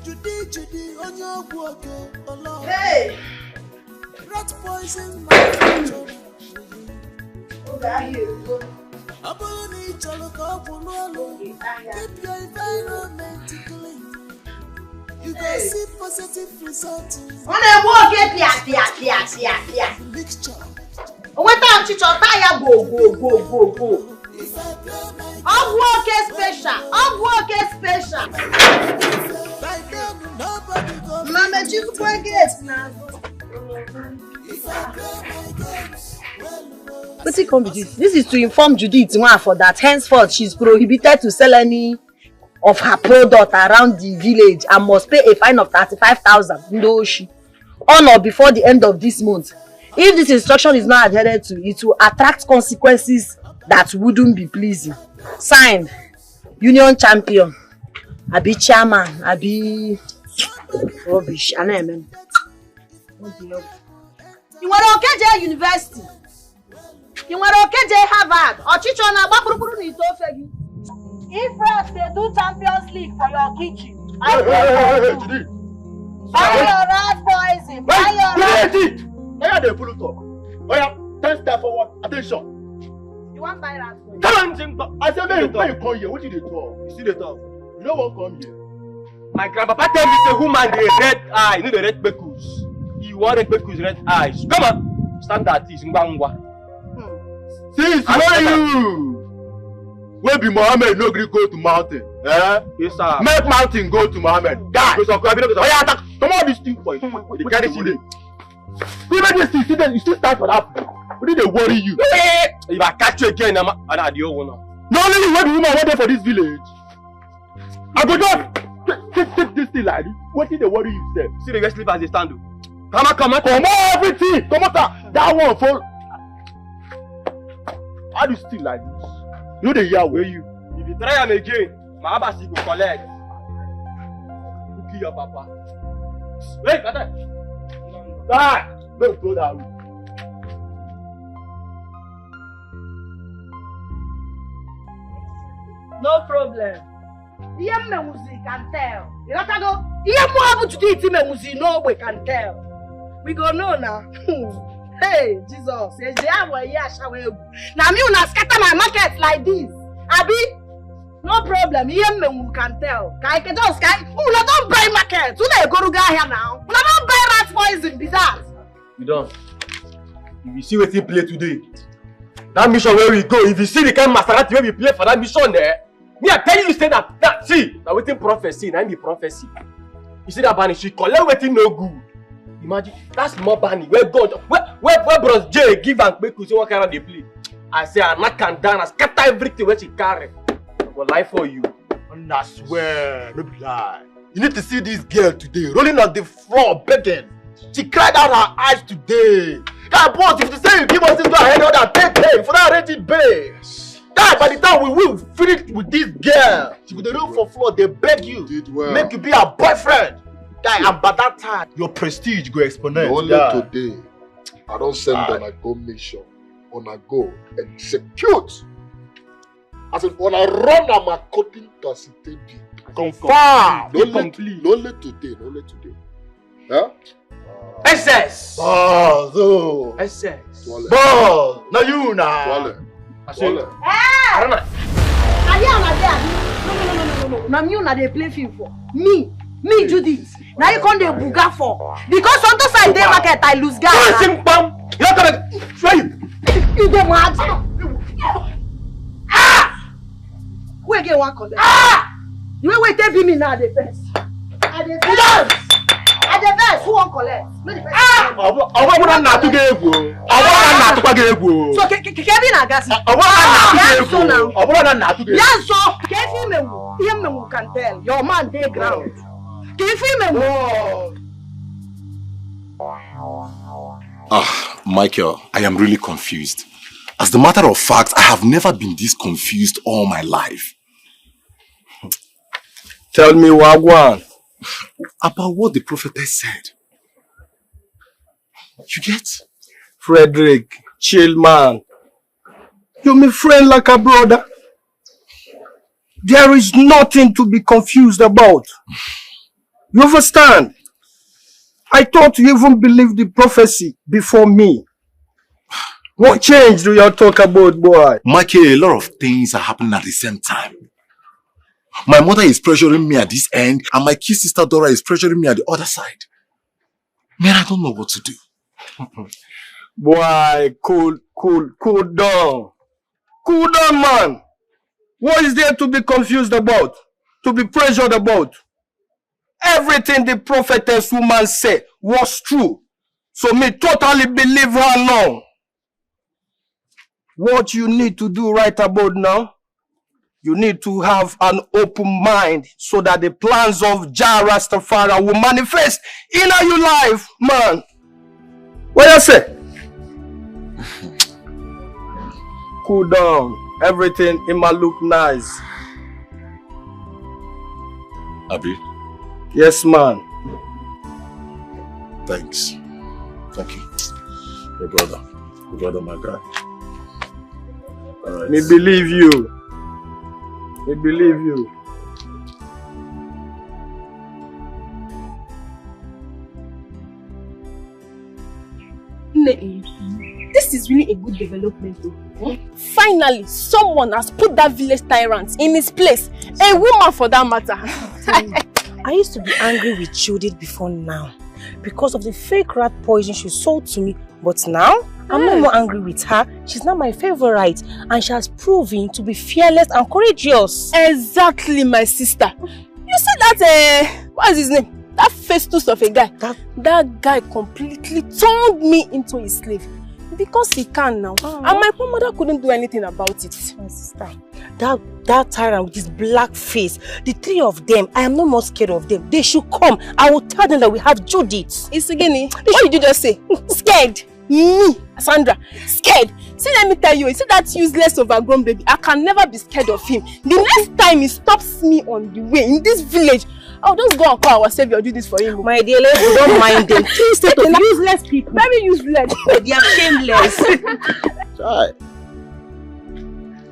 Judy, Judy, onye ọgwụ oke ọlọ. Hey! Rat poison manufacturer. Oge ahịa erugo. Ọ bụrụ na ị chọrọ ka ọ bụrụ ọlụ, keep your environment clean. You go see positive result. Ọ na-egbu oke pịa pịa pịa pịa pịa. Mixture. O nweta ọchịchọ taa ya gwo gwo gwo gwo gwo. Ọgwụ oke special, ọgwụ oke special. Mama chukwu gate n'azụ. Wetin come be this? This is to inform Judith Nwafọ that henceforth she is prohibited to sell any of her product around the village and must pay a fine of thirty-five thousand ndoshi on or before the end of this month. If this instruction is not adhered to, it will attract consequences that wouldn't be pleasing. Signed, Union Champion, abi chairman, abi rubbish. I know, man. Ị nwere oke jee university? Ị nwere oke jee Harvard? Ọchịchọ na-agba kpụrụkpụrụ na ite ofe gị. If rats dey do Champions League for your kitchen, I go for you. Buy your rat poison. Buy your rat. Oya dey pull talk. Oya, ten step forward. Attention. You wan buy rat poison? Tell am say I say make you come here. Wetin you dey talk? You still dey talk. You no wan come here. My grandpapa tell me say woman dey red eye, no dey red kpekus. You wan red kpekus, red eyes. Come on, stand at this, ngwa ngwa. Since when you wey be Mohammed no gree go to mountain, eh? Yes, sir. Make mountain go to Mohammed. Guy, go some crab, go some. Oya, attack. Comot this thing for you. You carry this thing. You make this thing, you still stand for that. Wetin dey worry you? If I catch you again, I'm and I the owner. Na only you wey be woman wey dey for this village. I go just take, take, take this thing like this. Wetin dey worry you sef? See the way slippers dey stand o. Come on, come on. Comot everything. Comot am. That one for. How do you still like this? You dey hear wey you. If you try am again, my abasi go collect. You kill your papa. Wait, brother. Ah, no go that way. No problem. Ihe m menwuzi can tell. Ị ghọtago? Ihe mụọ bụ Judith menwuzi n'ogbe can tell. We go know na. Hey, Jesus. Eji awa ihe ashawa egwu. Na me una scatter my market like this. Abi? No problem. Ihe m menwu can tell. Ka I can just ka una don buy market. Una egorugo ahịa now. Una don buy rat poison be that. You don. If you see wetin play today, that mission where we go, if you see the kind Maserati wey we play for that mission there, me I tell you say that, that see, na wetin prophecy, na im be prophecy. You see that banish, she collect wetin no good. Imagine that small bani where God, where where where Bros J give am make we see what kind of dey play. I say I knock am down, I scatter everything wey she carry. I go lie for you. I swear, no be lie. You need to see this girl today, rolling on the floor, begging. She cried out her eyes today. Guy, boss, if you say you give us this girl ahead of that, take pay for that rated babe. Guy, by the time we will finish with this girl, she go dey roll for floor, dey beg you, make you be her boyfriend. Guy, and by that time, your prestige go exponent. Na only today, I don send una go mission, una go execute. As in, una run am according to as it take be. Confirm. Na only today, na only today. Huh? S S. Boss, oh. S S. Swallow. Boss, na you na. Swallow. I say, Swallow. Ah! Arana. Na there una dey, abi? No, no, no, no, no, no, no. Na me una dey play film for. Me, me, Judith. Na you come dey buga for. Because sometimes I dey market, I lose guy. Don't sing pam. You come. Where you? You dey mad? Ah! Who again wan collect? Ah! The way wey take be me now, I dey vex. I dey vex. I dey vex. Who wan collect? Make the person Ah! Ọbụ ọbụ na nna atụ gị egwu. Ọbụ na nna atụkwa gị egwu. So ke ke ke ke bi na gasi. Ọbụ na nna atụ gị egwu. Ọbụ na nna atụ gị egwu. Ya nso. Ke fi me wu. Ihe me wu can tell. Your man dey ground. Ke fi me wu. Ah, Michael, I am really confused. As the matter of fact, I have never been this confused all my life. Tell me, Wagwan. About what the prophetess said. You get? Frederick, chill, man. You my friend like a brother. There is nothing to be confused about. You understand? I thought you even believed the prophecy before me. What change do you talk about, boy? Michael, a lot of things are happening at the same time. My mother is pressuring me at this end, and my kid sister Dora is pressuring me at the other side. Man, I don't know what to do. Boy, cool, cool, cool down. Cool down, man. What is there to be confused about? To be pressured about? Everything the prophetess woman said was true. So me totally believe her now. What you need to do right about now, you need to have an open mind so that the plans of Jah Rastafari will manifest in your life, man. What you say? Cool down. Everything in my look nice. Abi? Yes, man. Thanks. Thank you. Your brother. Your brother, my guy. All right. Me believe you. Me believe you. Nne, this is really a good development, though. Finally, someone has put that village tyrant in his place. A woman, for that matter. I used to be angry with Judith before now because of the fake rat poison she sold to me. But now, I'm no more angry with her. She's now my favorite, and she has proven to be fearless and courageous. Exactly, my sister. You see that, uh, what is his name? That Festus of a guy. That guy completely turned me into his slave because he can now. And my poor mother couldn't do anything about it. My sister, that that tyrant with his black face, the three of them, I am no more scared of them. They should come. I will tell them that we have Judith. Isugini, what did you just say? Scared? Me, Sandra, scared. See, let me tell you, you see that useless, overgrown baby? I can never be scared of him. The next time he stops me on the way in this village, I'll just go and call our savior, do this for him. My dear, let's don't mind them. Two set of useless people. Very useless. They are shameless. Chai.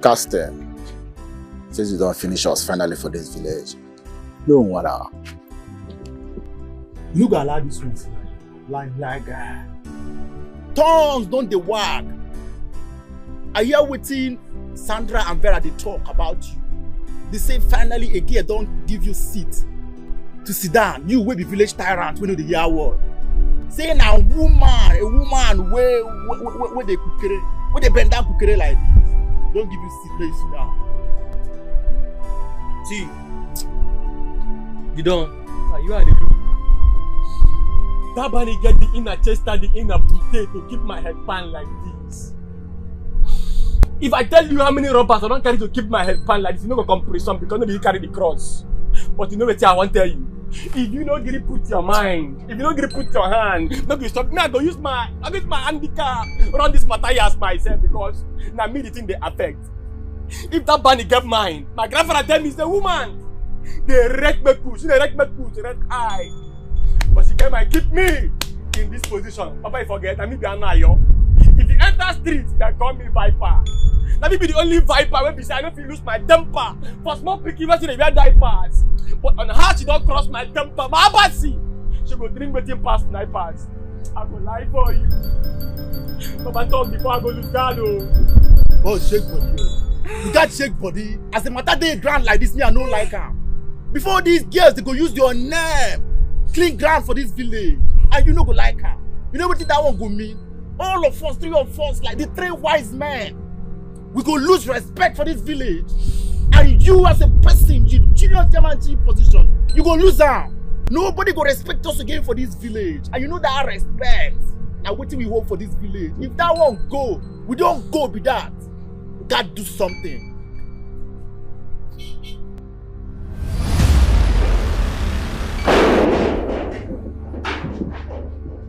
Cast them. Since you don't finish us finally for this village. No wahala. You no go allow this one slide. Line like guy. Tongues don dey wag. I hear wetin Sandra and Vera dey talk about you. They say finally a girl don give you seat to sit down. You wey be village tyrant wey no dey hear word. Say na woman, a woman wey wey wey wey dey kukere, wey dey bend down kukere like this, don give you seat make you sit down. See, you don. Are you are the That bunny get the inner chest and the inner pute to keep my head pan like this. If I tell you how many robbers I don carry to keep my head pan like this, you no go come prison because no be you carry the cross. But you know wetin I wan tell you. If you no gree put your mind, if you no gree put your hand, no be stop. Me, I go use my, I go use my handicap run this matter as myself because na me the thing dey affect. If that Barney get mind, my grandfather tell me say woman dey wreck make, she dey wreck make, red eye. But she came and keep me in this position. Papa, you forget, I mean, be Anayo. If you enter street, they call me Viper. Let me be the only Viper wey be say I no fit lose my temper. For small pikin, wey still dey wear diapers. But on how she don cross my temper, my abasi, she go drink wetin pass nine pass. I go lie for you. Papa, talk before I go lose guard o. Oh, shake body o. You got shake body. As the matter dey ground like this, me, I no like am. Before these girls, they go use your name clean ground for this village, and you no go like am. You know wetin that one go mean? All of us, three of us, like the three wise men, we go lose respect for this village. And you as a person, you junior chairman chief position, you go lose am. Nobody go respect us again for this village. And you know that respect, na wetin we hold for this village. If that one go, we don go be that. We gats do something.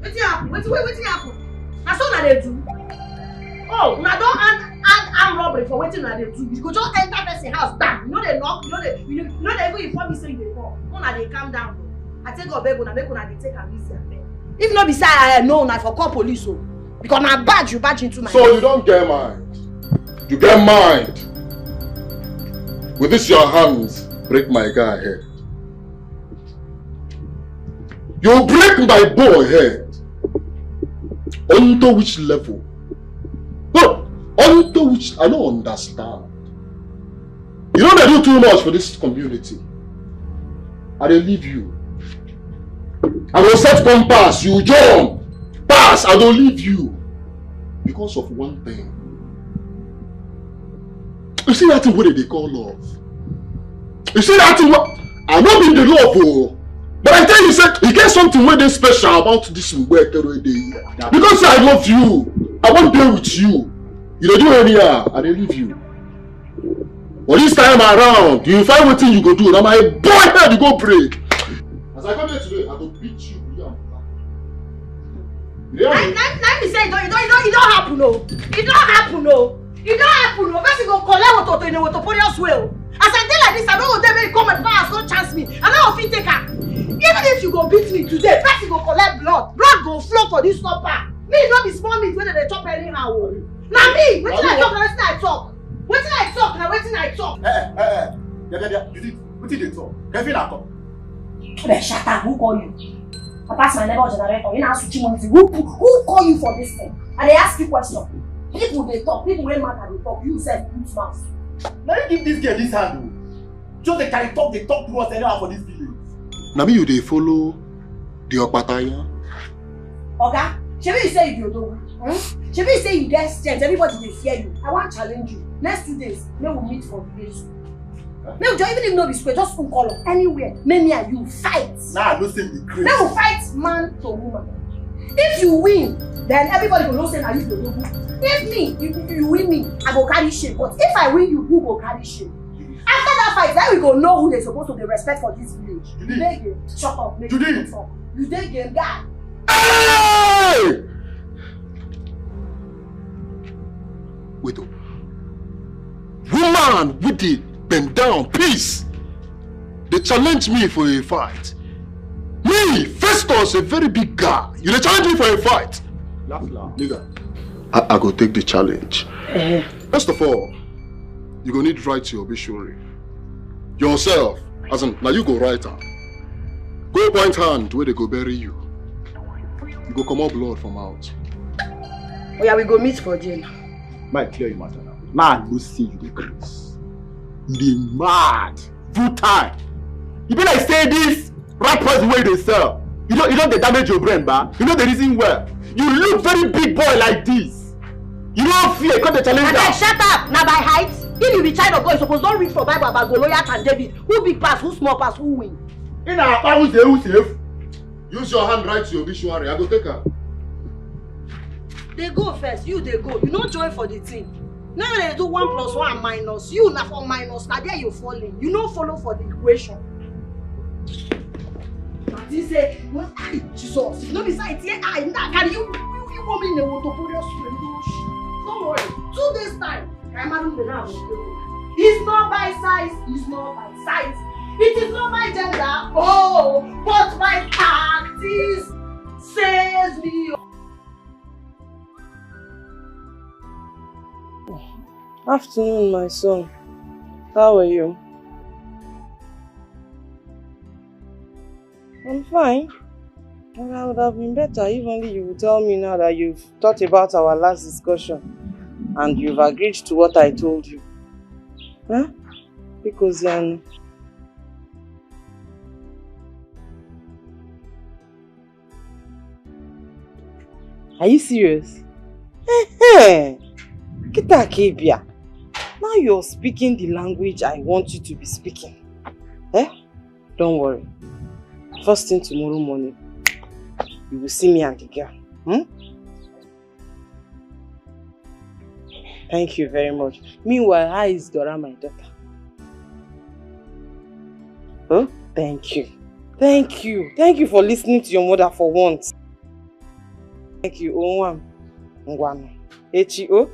Wetin happen? Wetin, wait, wetin happen? Na so una dey do? Oh, una don add, add armed robbery for wetin una dey do. You go just enter person house, bam. You no dey knock, you no dey, you no, you no dey even inform me say you dey come. Una dey calm down o. I take God beg una, make una dey take am easy, abeg. If no be say I know una for call police o, because na badge you badge into my. So you don get mind? You get mind? With this your hands, break my guy head. You break my boy head. Onto which level? No, onto which, I don't understand. You know they do too much for this community. I dey leave you. I go set compass, you John. Pass, I go leave you. Because of one thing. You see that thing wey they dey call love? You see that thing wey, I no be the love o. But I tell you say, e get something wey dey special about this thing wey I tell you dey here. Because I love you, I wan dey with you. You dey do anyhow, I dey leave you. But this time around, you find wetin you go do. Na my boy head you go break. As I come here today, I go beat you. Yeah. Na, na, na be say e don, e don, e don, e don happen o. E don happen o. E don happen o. Person go collect wotowoto in a wotowotorious way o. As I dey like this, I no go dey make you come my palace, come chance me. I no go fit take am. Even if you go beat me today, person go collect blood. Blood go flow for this upper. Me no be small meat wey dem dey chop anyhow o. Na me, wetin I talk, na wetin I talk. Wetin I talk, na wetin I talk. Eh, eh, eh, eh. Yeah, yeah, yeah. You did. Wetin dey talk? Kevin, I talk. Abeg, shut up. Who call you? I pass my level generator. You know, switching money. Who, who call you for this thing? I dey ask you question. People dey talk. People wey matter dey talk. You sef put mouth. Na you give this girl this hand o. Just dey carry talk, dey talk to us anyhow for this village. Na me you dey follow the Okpataya? Oga, shebi you say you be Odogwu? Hmm? Shebi you say you get strength, everybody dey fear you. I wan challenge you. Next two days, make we meet for village. Make we just, even if no be square, just full color, anywhere. Make me and you fight. Now I know say you dey craze. Make we fight man to woman. If you win, then everybody go know say na you be Odogwu. If me, you, you win me, I go carry shame. But if I win you, you go carry shame. After that fight, then we go know who they supposed to dey respect for this village. You dey game? Shut up, make you talk. You dey game, guy. Hey! Wait up. Woman with the bend down, peace. They challenge me for a fight. Me, Festus, a very big guy. You dey challenge me for a fight. Laugh, laugh. Nigga, I, I go take the challenge. Eh. First of all, you go need write your obituary. Yourself, as in, na you go write am. Go point hand where they go bury you. You go comot blood from out. Oh yeah, we go meet for jail. Mike, clear your matter now. Now I know say you dey craze. You dey mad. Full time. You be like say this rat poison wey you dey sell. You don, you don dey damage your brain, ba. You no dey reason well. You look very big boy like this. You no fear, come dey challenge am. Shut up. Na by height. If you be child of God, you suppose don read for Bible about Goliath and David. Who big pass, who small pass, who win? Ị na-akpa ụzọ ewu si efu. Use your hand write your obituary. I go take am. Dey go first, you dey go. You no join for the thing. Now they do one plus one minus. You na for minus. Na there you fall in. You no follow for the equation. But he say, well, I, Jesus, if no be sight here, I na carry you. You, you, you want me in a water for your spirit. Don't worry. Two days time, I imagine the now. It's not by size. It's not by size. It is not my gender. Oh, but my tactics says me. Afternoon, my son. How are you? I'm fine. And I would have been better if only you would tell me now that you've thought about our last discussion and you've agreed to what I told you. Huh? Because um, Are you serious? Hey, Kita Kebia, now you're speaking the language I want you to be speaking. Eh? Don't worry. First thing tomorrow morning, you will see me and the girl. Hmm? Thank you very much. Meanwhile, how is Dora, my daughter? Oh, thank you. Thank you. Thank you for listening to your mother for once. Thank you, Onwam. Ngwanu. Echi, oh?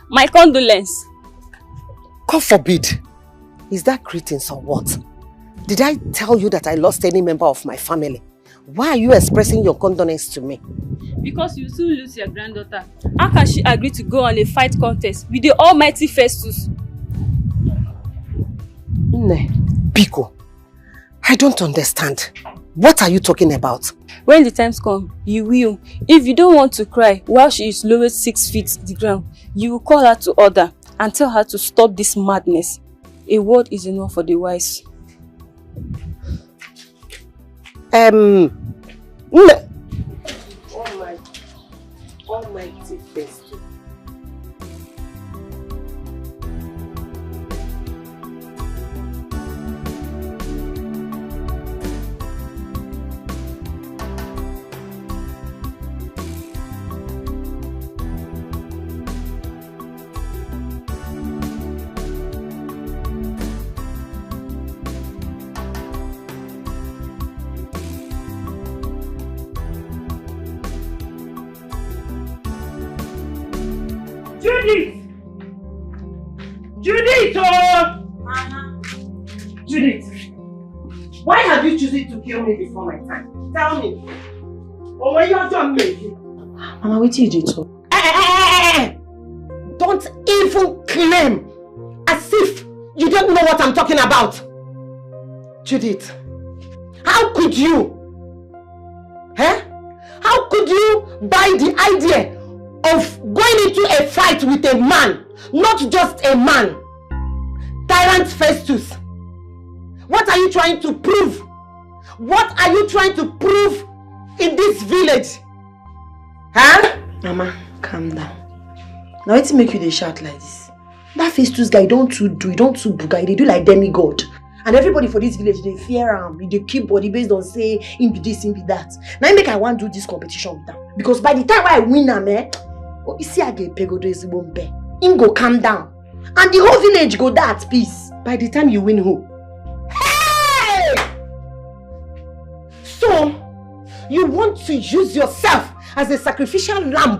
My condolence. God forbid. Is that greetings or what? Did I tell you that I lost any member of my family? Why are you expressing your condolence to me? Because you soon lose your granddaughter. How can she agree to go on a fight contest with the almighty Festus? Nne, Biko, I don't understand. What are you talking about? When the times come, you will. If you don't want to cry while she is lowered six feet the ground, you will call her to order and tell her to stop this madness. A word is enough for the wise. Um, Nne. Oh my, oh my dear best. Judith! Judith, oh! Mama. Judith, why have you chosen to kill me before my time? Tell me. Oh, when you're done making. Mama, what did you do? Eh, eh, eh, eh, eh, eh. Don't even claim as if you don't know what I'm talking about. Judith, how could you? Eh? How could you buy the idea of going into a fight with a man, not just a man? Tyrant Festus, what are you trying to prove? What are you trying to prove in this village? Huh? Mama, calm down. Now, wetin make you dey shout like this? That Festus guy don too do, he don too buga, he dey do like demigod. And everybody for this village dey fear am, he dey keep body based on say him be this, him be that. Na him make I wan do this competition with am. Because by the time wey I win am, eh, oh, you see, I get pegodo ezigbo mbe. Him go calm down. And the whole village go dey at peace. By the time you win who? Hey! So, you want to use yourself as a sacrificial lamb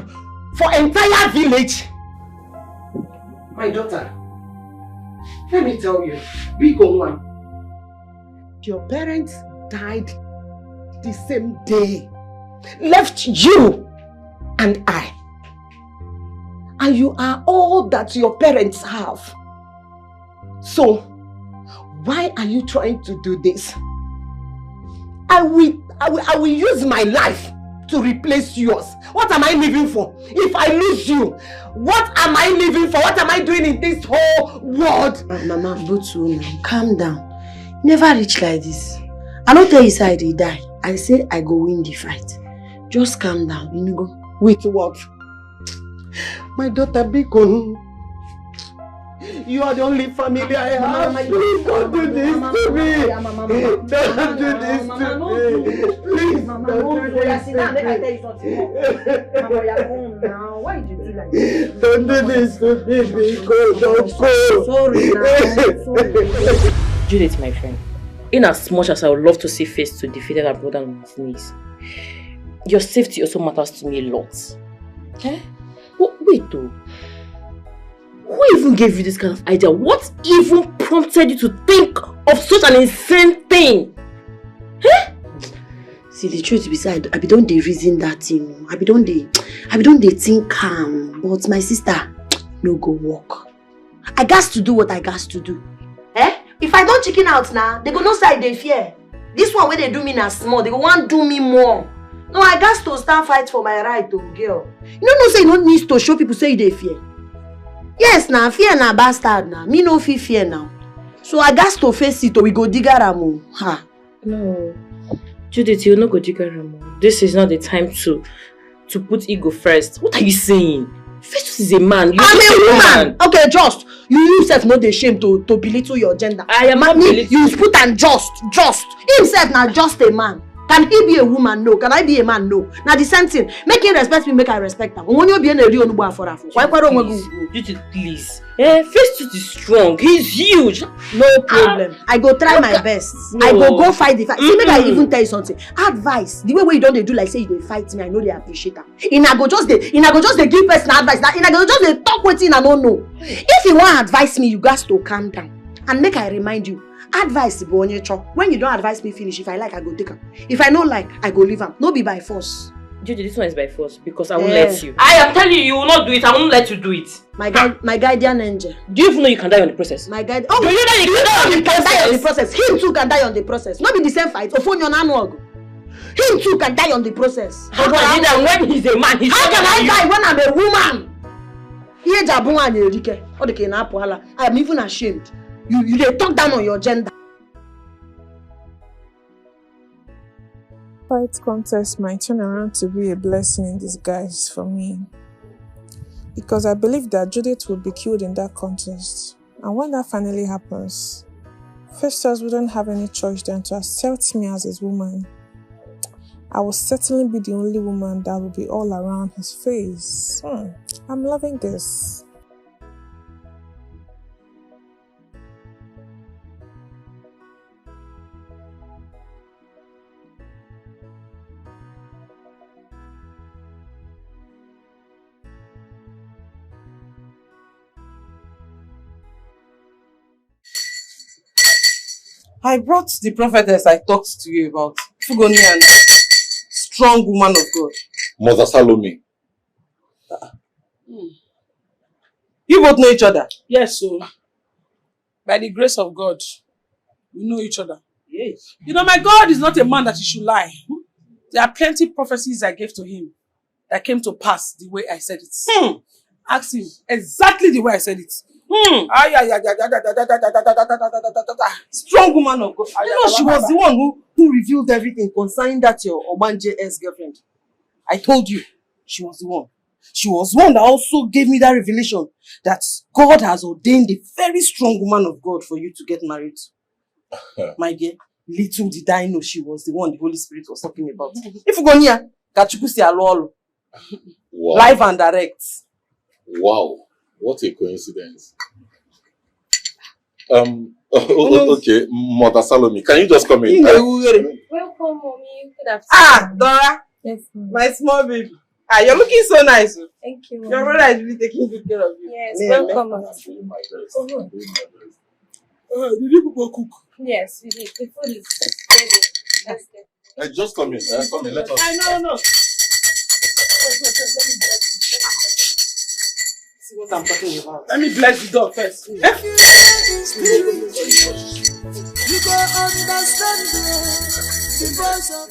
for entire village? My daughter, let me tell you, big one. Your parents died the same day, left you and I. And you are all that your parents have. So, why are you trying to do this? I will, I will, I will use my life to replace yours. What am I living for? If I lose you, what am I living for? What am I doing in this whole world? Ma- Mama, Butu, now calm down. Never reach like this. I no tell you say I dey die. I say I go win the fight. Just calm down, you know go. With what? My daughter, biko. You are the only family I have. Please don't do this to me. Don't do this to me. Please don't do this to me. Don't do this to me, biko. Don't go. Sorry now. Sorry. Judith, my friend, in as much as I would love to see Festo defeated and brought down on his knees, your safety also matters to me a lot. Eh? Wa- Wait, though. Who even gave you this kind of idea? What even prompted you to think of such an insane thing? See, the truth be said, I be don dey reason that thing. I be don dey, I be don dey think am. But my sister, no go work. I gas to do what I gas to do. Eh? If I don't chicken out now, they go no side they fear. This one where they do me na small, they go want do me more. No, I gas to stand fight for my right, oh girl. You no know say you no need to show people say you dey fear. Yes, now fear na bastard now. Me no fit fear now. So I gas to face it, or we go dig around. Ha. No. Judith, you no go dig around. This is not the time to to put ego first. What are you saying? Festus is a man. You I'm a woman. Okay, just you yourself no dey shame to to belittle your gender. I am not belittling. You put am just, just himself na just a man. Can he be a woman? No. Can I be a man? No. Na the same thing. Make him respect me, make I respect am. Onye obi na-eri onugbu afọrọ afọ. Why kwara onwe gị ugwu? Judith, please. Eh, Festus is strong. He's huge. No problem. I go try my best. I go go fight the fight. See, make I even tell you something. Advice. The way wey you don dey do like say you dey fight me, I no dey appreciate am. Una go just dey, una go just dey give person advice. Na una go just dey talk wetin una no know. If you wan advise me, you gats to calm down. And make I remind you, advice bụ onye chọ. When you don advise me finish, if I like, I go take am. If I no like, I go leave am. No be by force. Juju, this one is by force because I won't let you. I am telling you, you will not do it. I won't let you do it. My guide, my guardian angel. Do you even know you can die on the process? My guide. Oh, do you know you can die on the process? Him too can die on the process. Not be the same fight. Ofonyo na anụ ọgụ. Him too can die on the process. How can he die when he's a man? How can I die when I'm a woman? Ihe eji abụ nwaanyị erike. Ọ dị ka ị na-apụ ala. I am even ashamed. You, you dey talk down on your gender. Fight contest might turn around to be a blessing in disguise for me, because I believe that Judith would be killed in that contest. And when that finally happens, Festus wouldn't have any choice than to accept me as his woman. I will certainly be the only woman that will be all around his face. Hmm, I'm loving this. I brought the prophetess I talked to you about, Fugoni, and strong woman of God. Mother Salome. You both know each other? Yes, so by the grace of God, we know each other. Yes. You know, my God is not a man that he should lie. There are plenty prophecies I gave to him that came to pass the way I said it. Hmm. Ask him exactly the way I said it. Hmm. Ay, ay, ay, ay, ay, ay, ay, ay, ay, ay, ay, ay, ay, ay, ay, ay, ay. Strong woman of God. You know, she was the one who, who revealed everything concerning that your Obanje ex-girlfriend. I told you, she was the one. She was the one that also gave me that revelation that God has ordained a very strong woman of God for you to get married to. My dear, little did I know she was the one the Holy Spirit was talking about. If you go near, Kachuku si alolo. Wow. Live and direct. Wow. What a coincidence. Um, o- o- okay, Mother Salome, can you just come in? Ị na-ewughere. Welcome, mommy. Good afternoon. Ah, Dora, yes, ma'am. My small baby. Ah, you're looking so nice. Oh. Thank you, mommy. Your brother is really taking good care of you. Yes, yeah, welcome, ma'am. I'm doing my best. I'm doing my best. Uh, did you people cook? Yes, we did. The food is ready. Let's get Uh, just come in. Uh, come in. Let us. I know, no. Wait, wait, wait, let me get, let me get. See what I'm talking about. Let me bless the door first. You go understand the, the voice of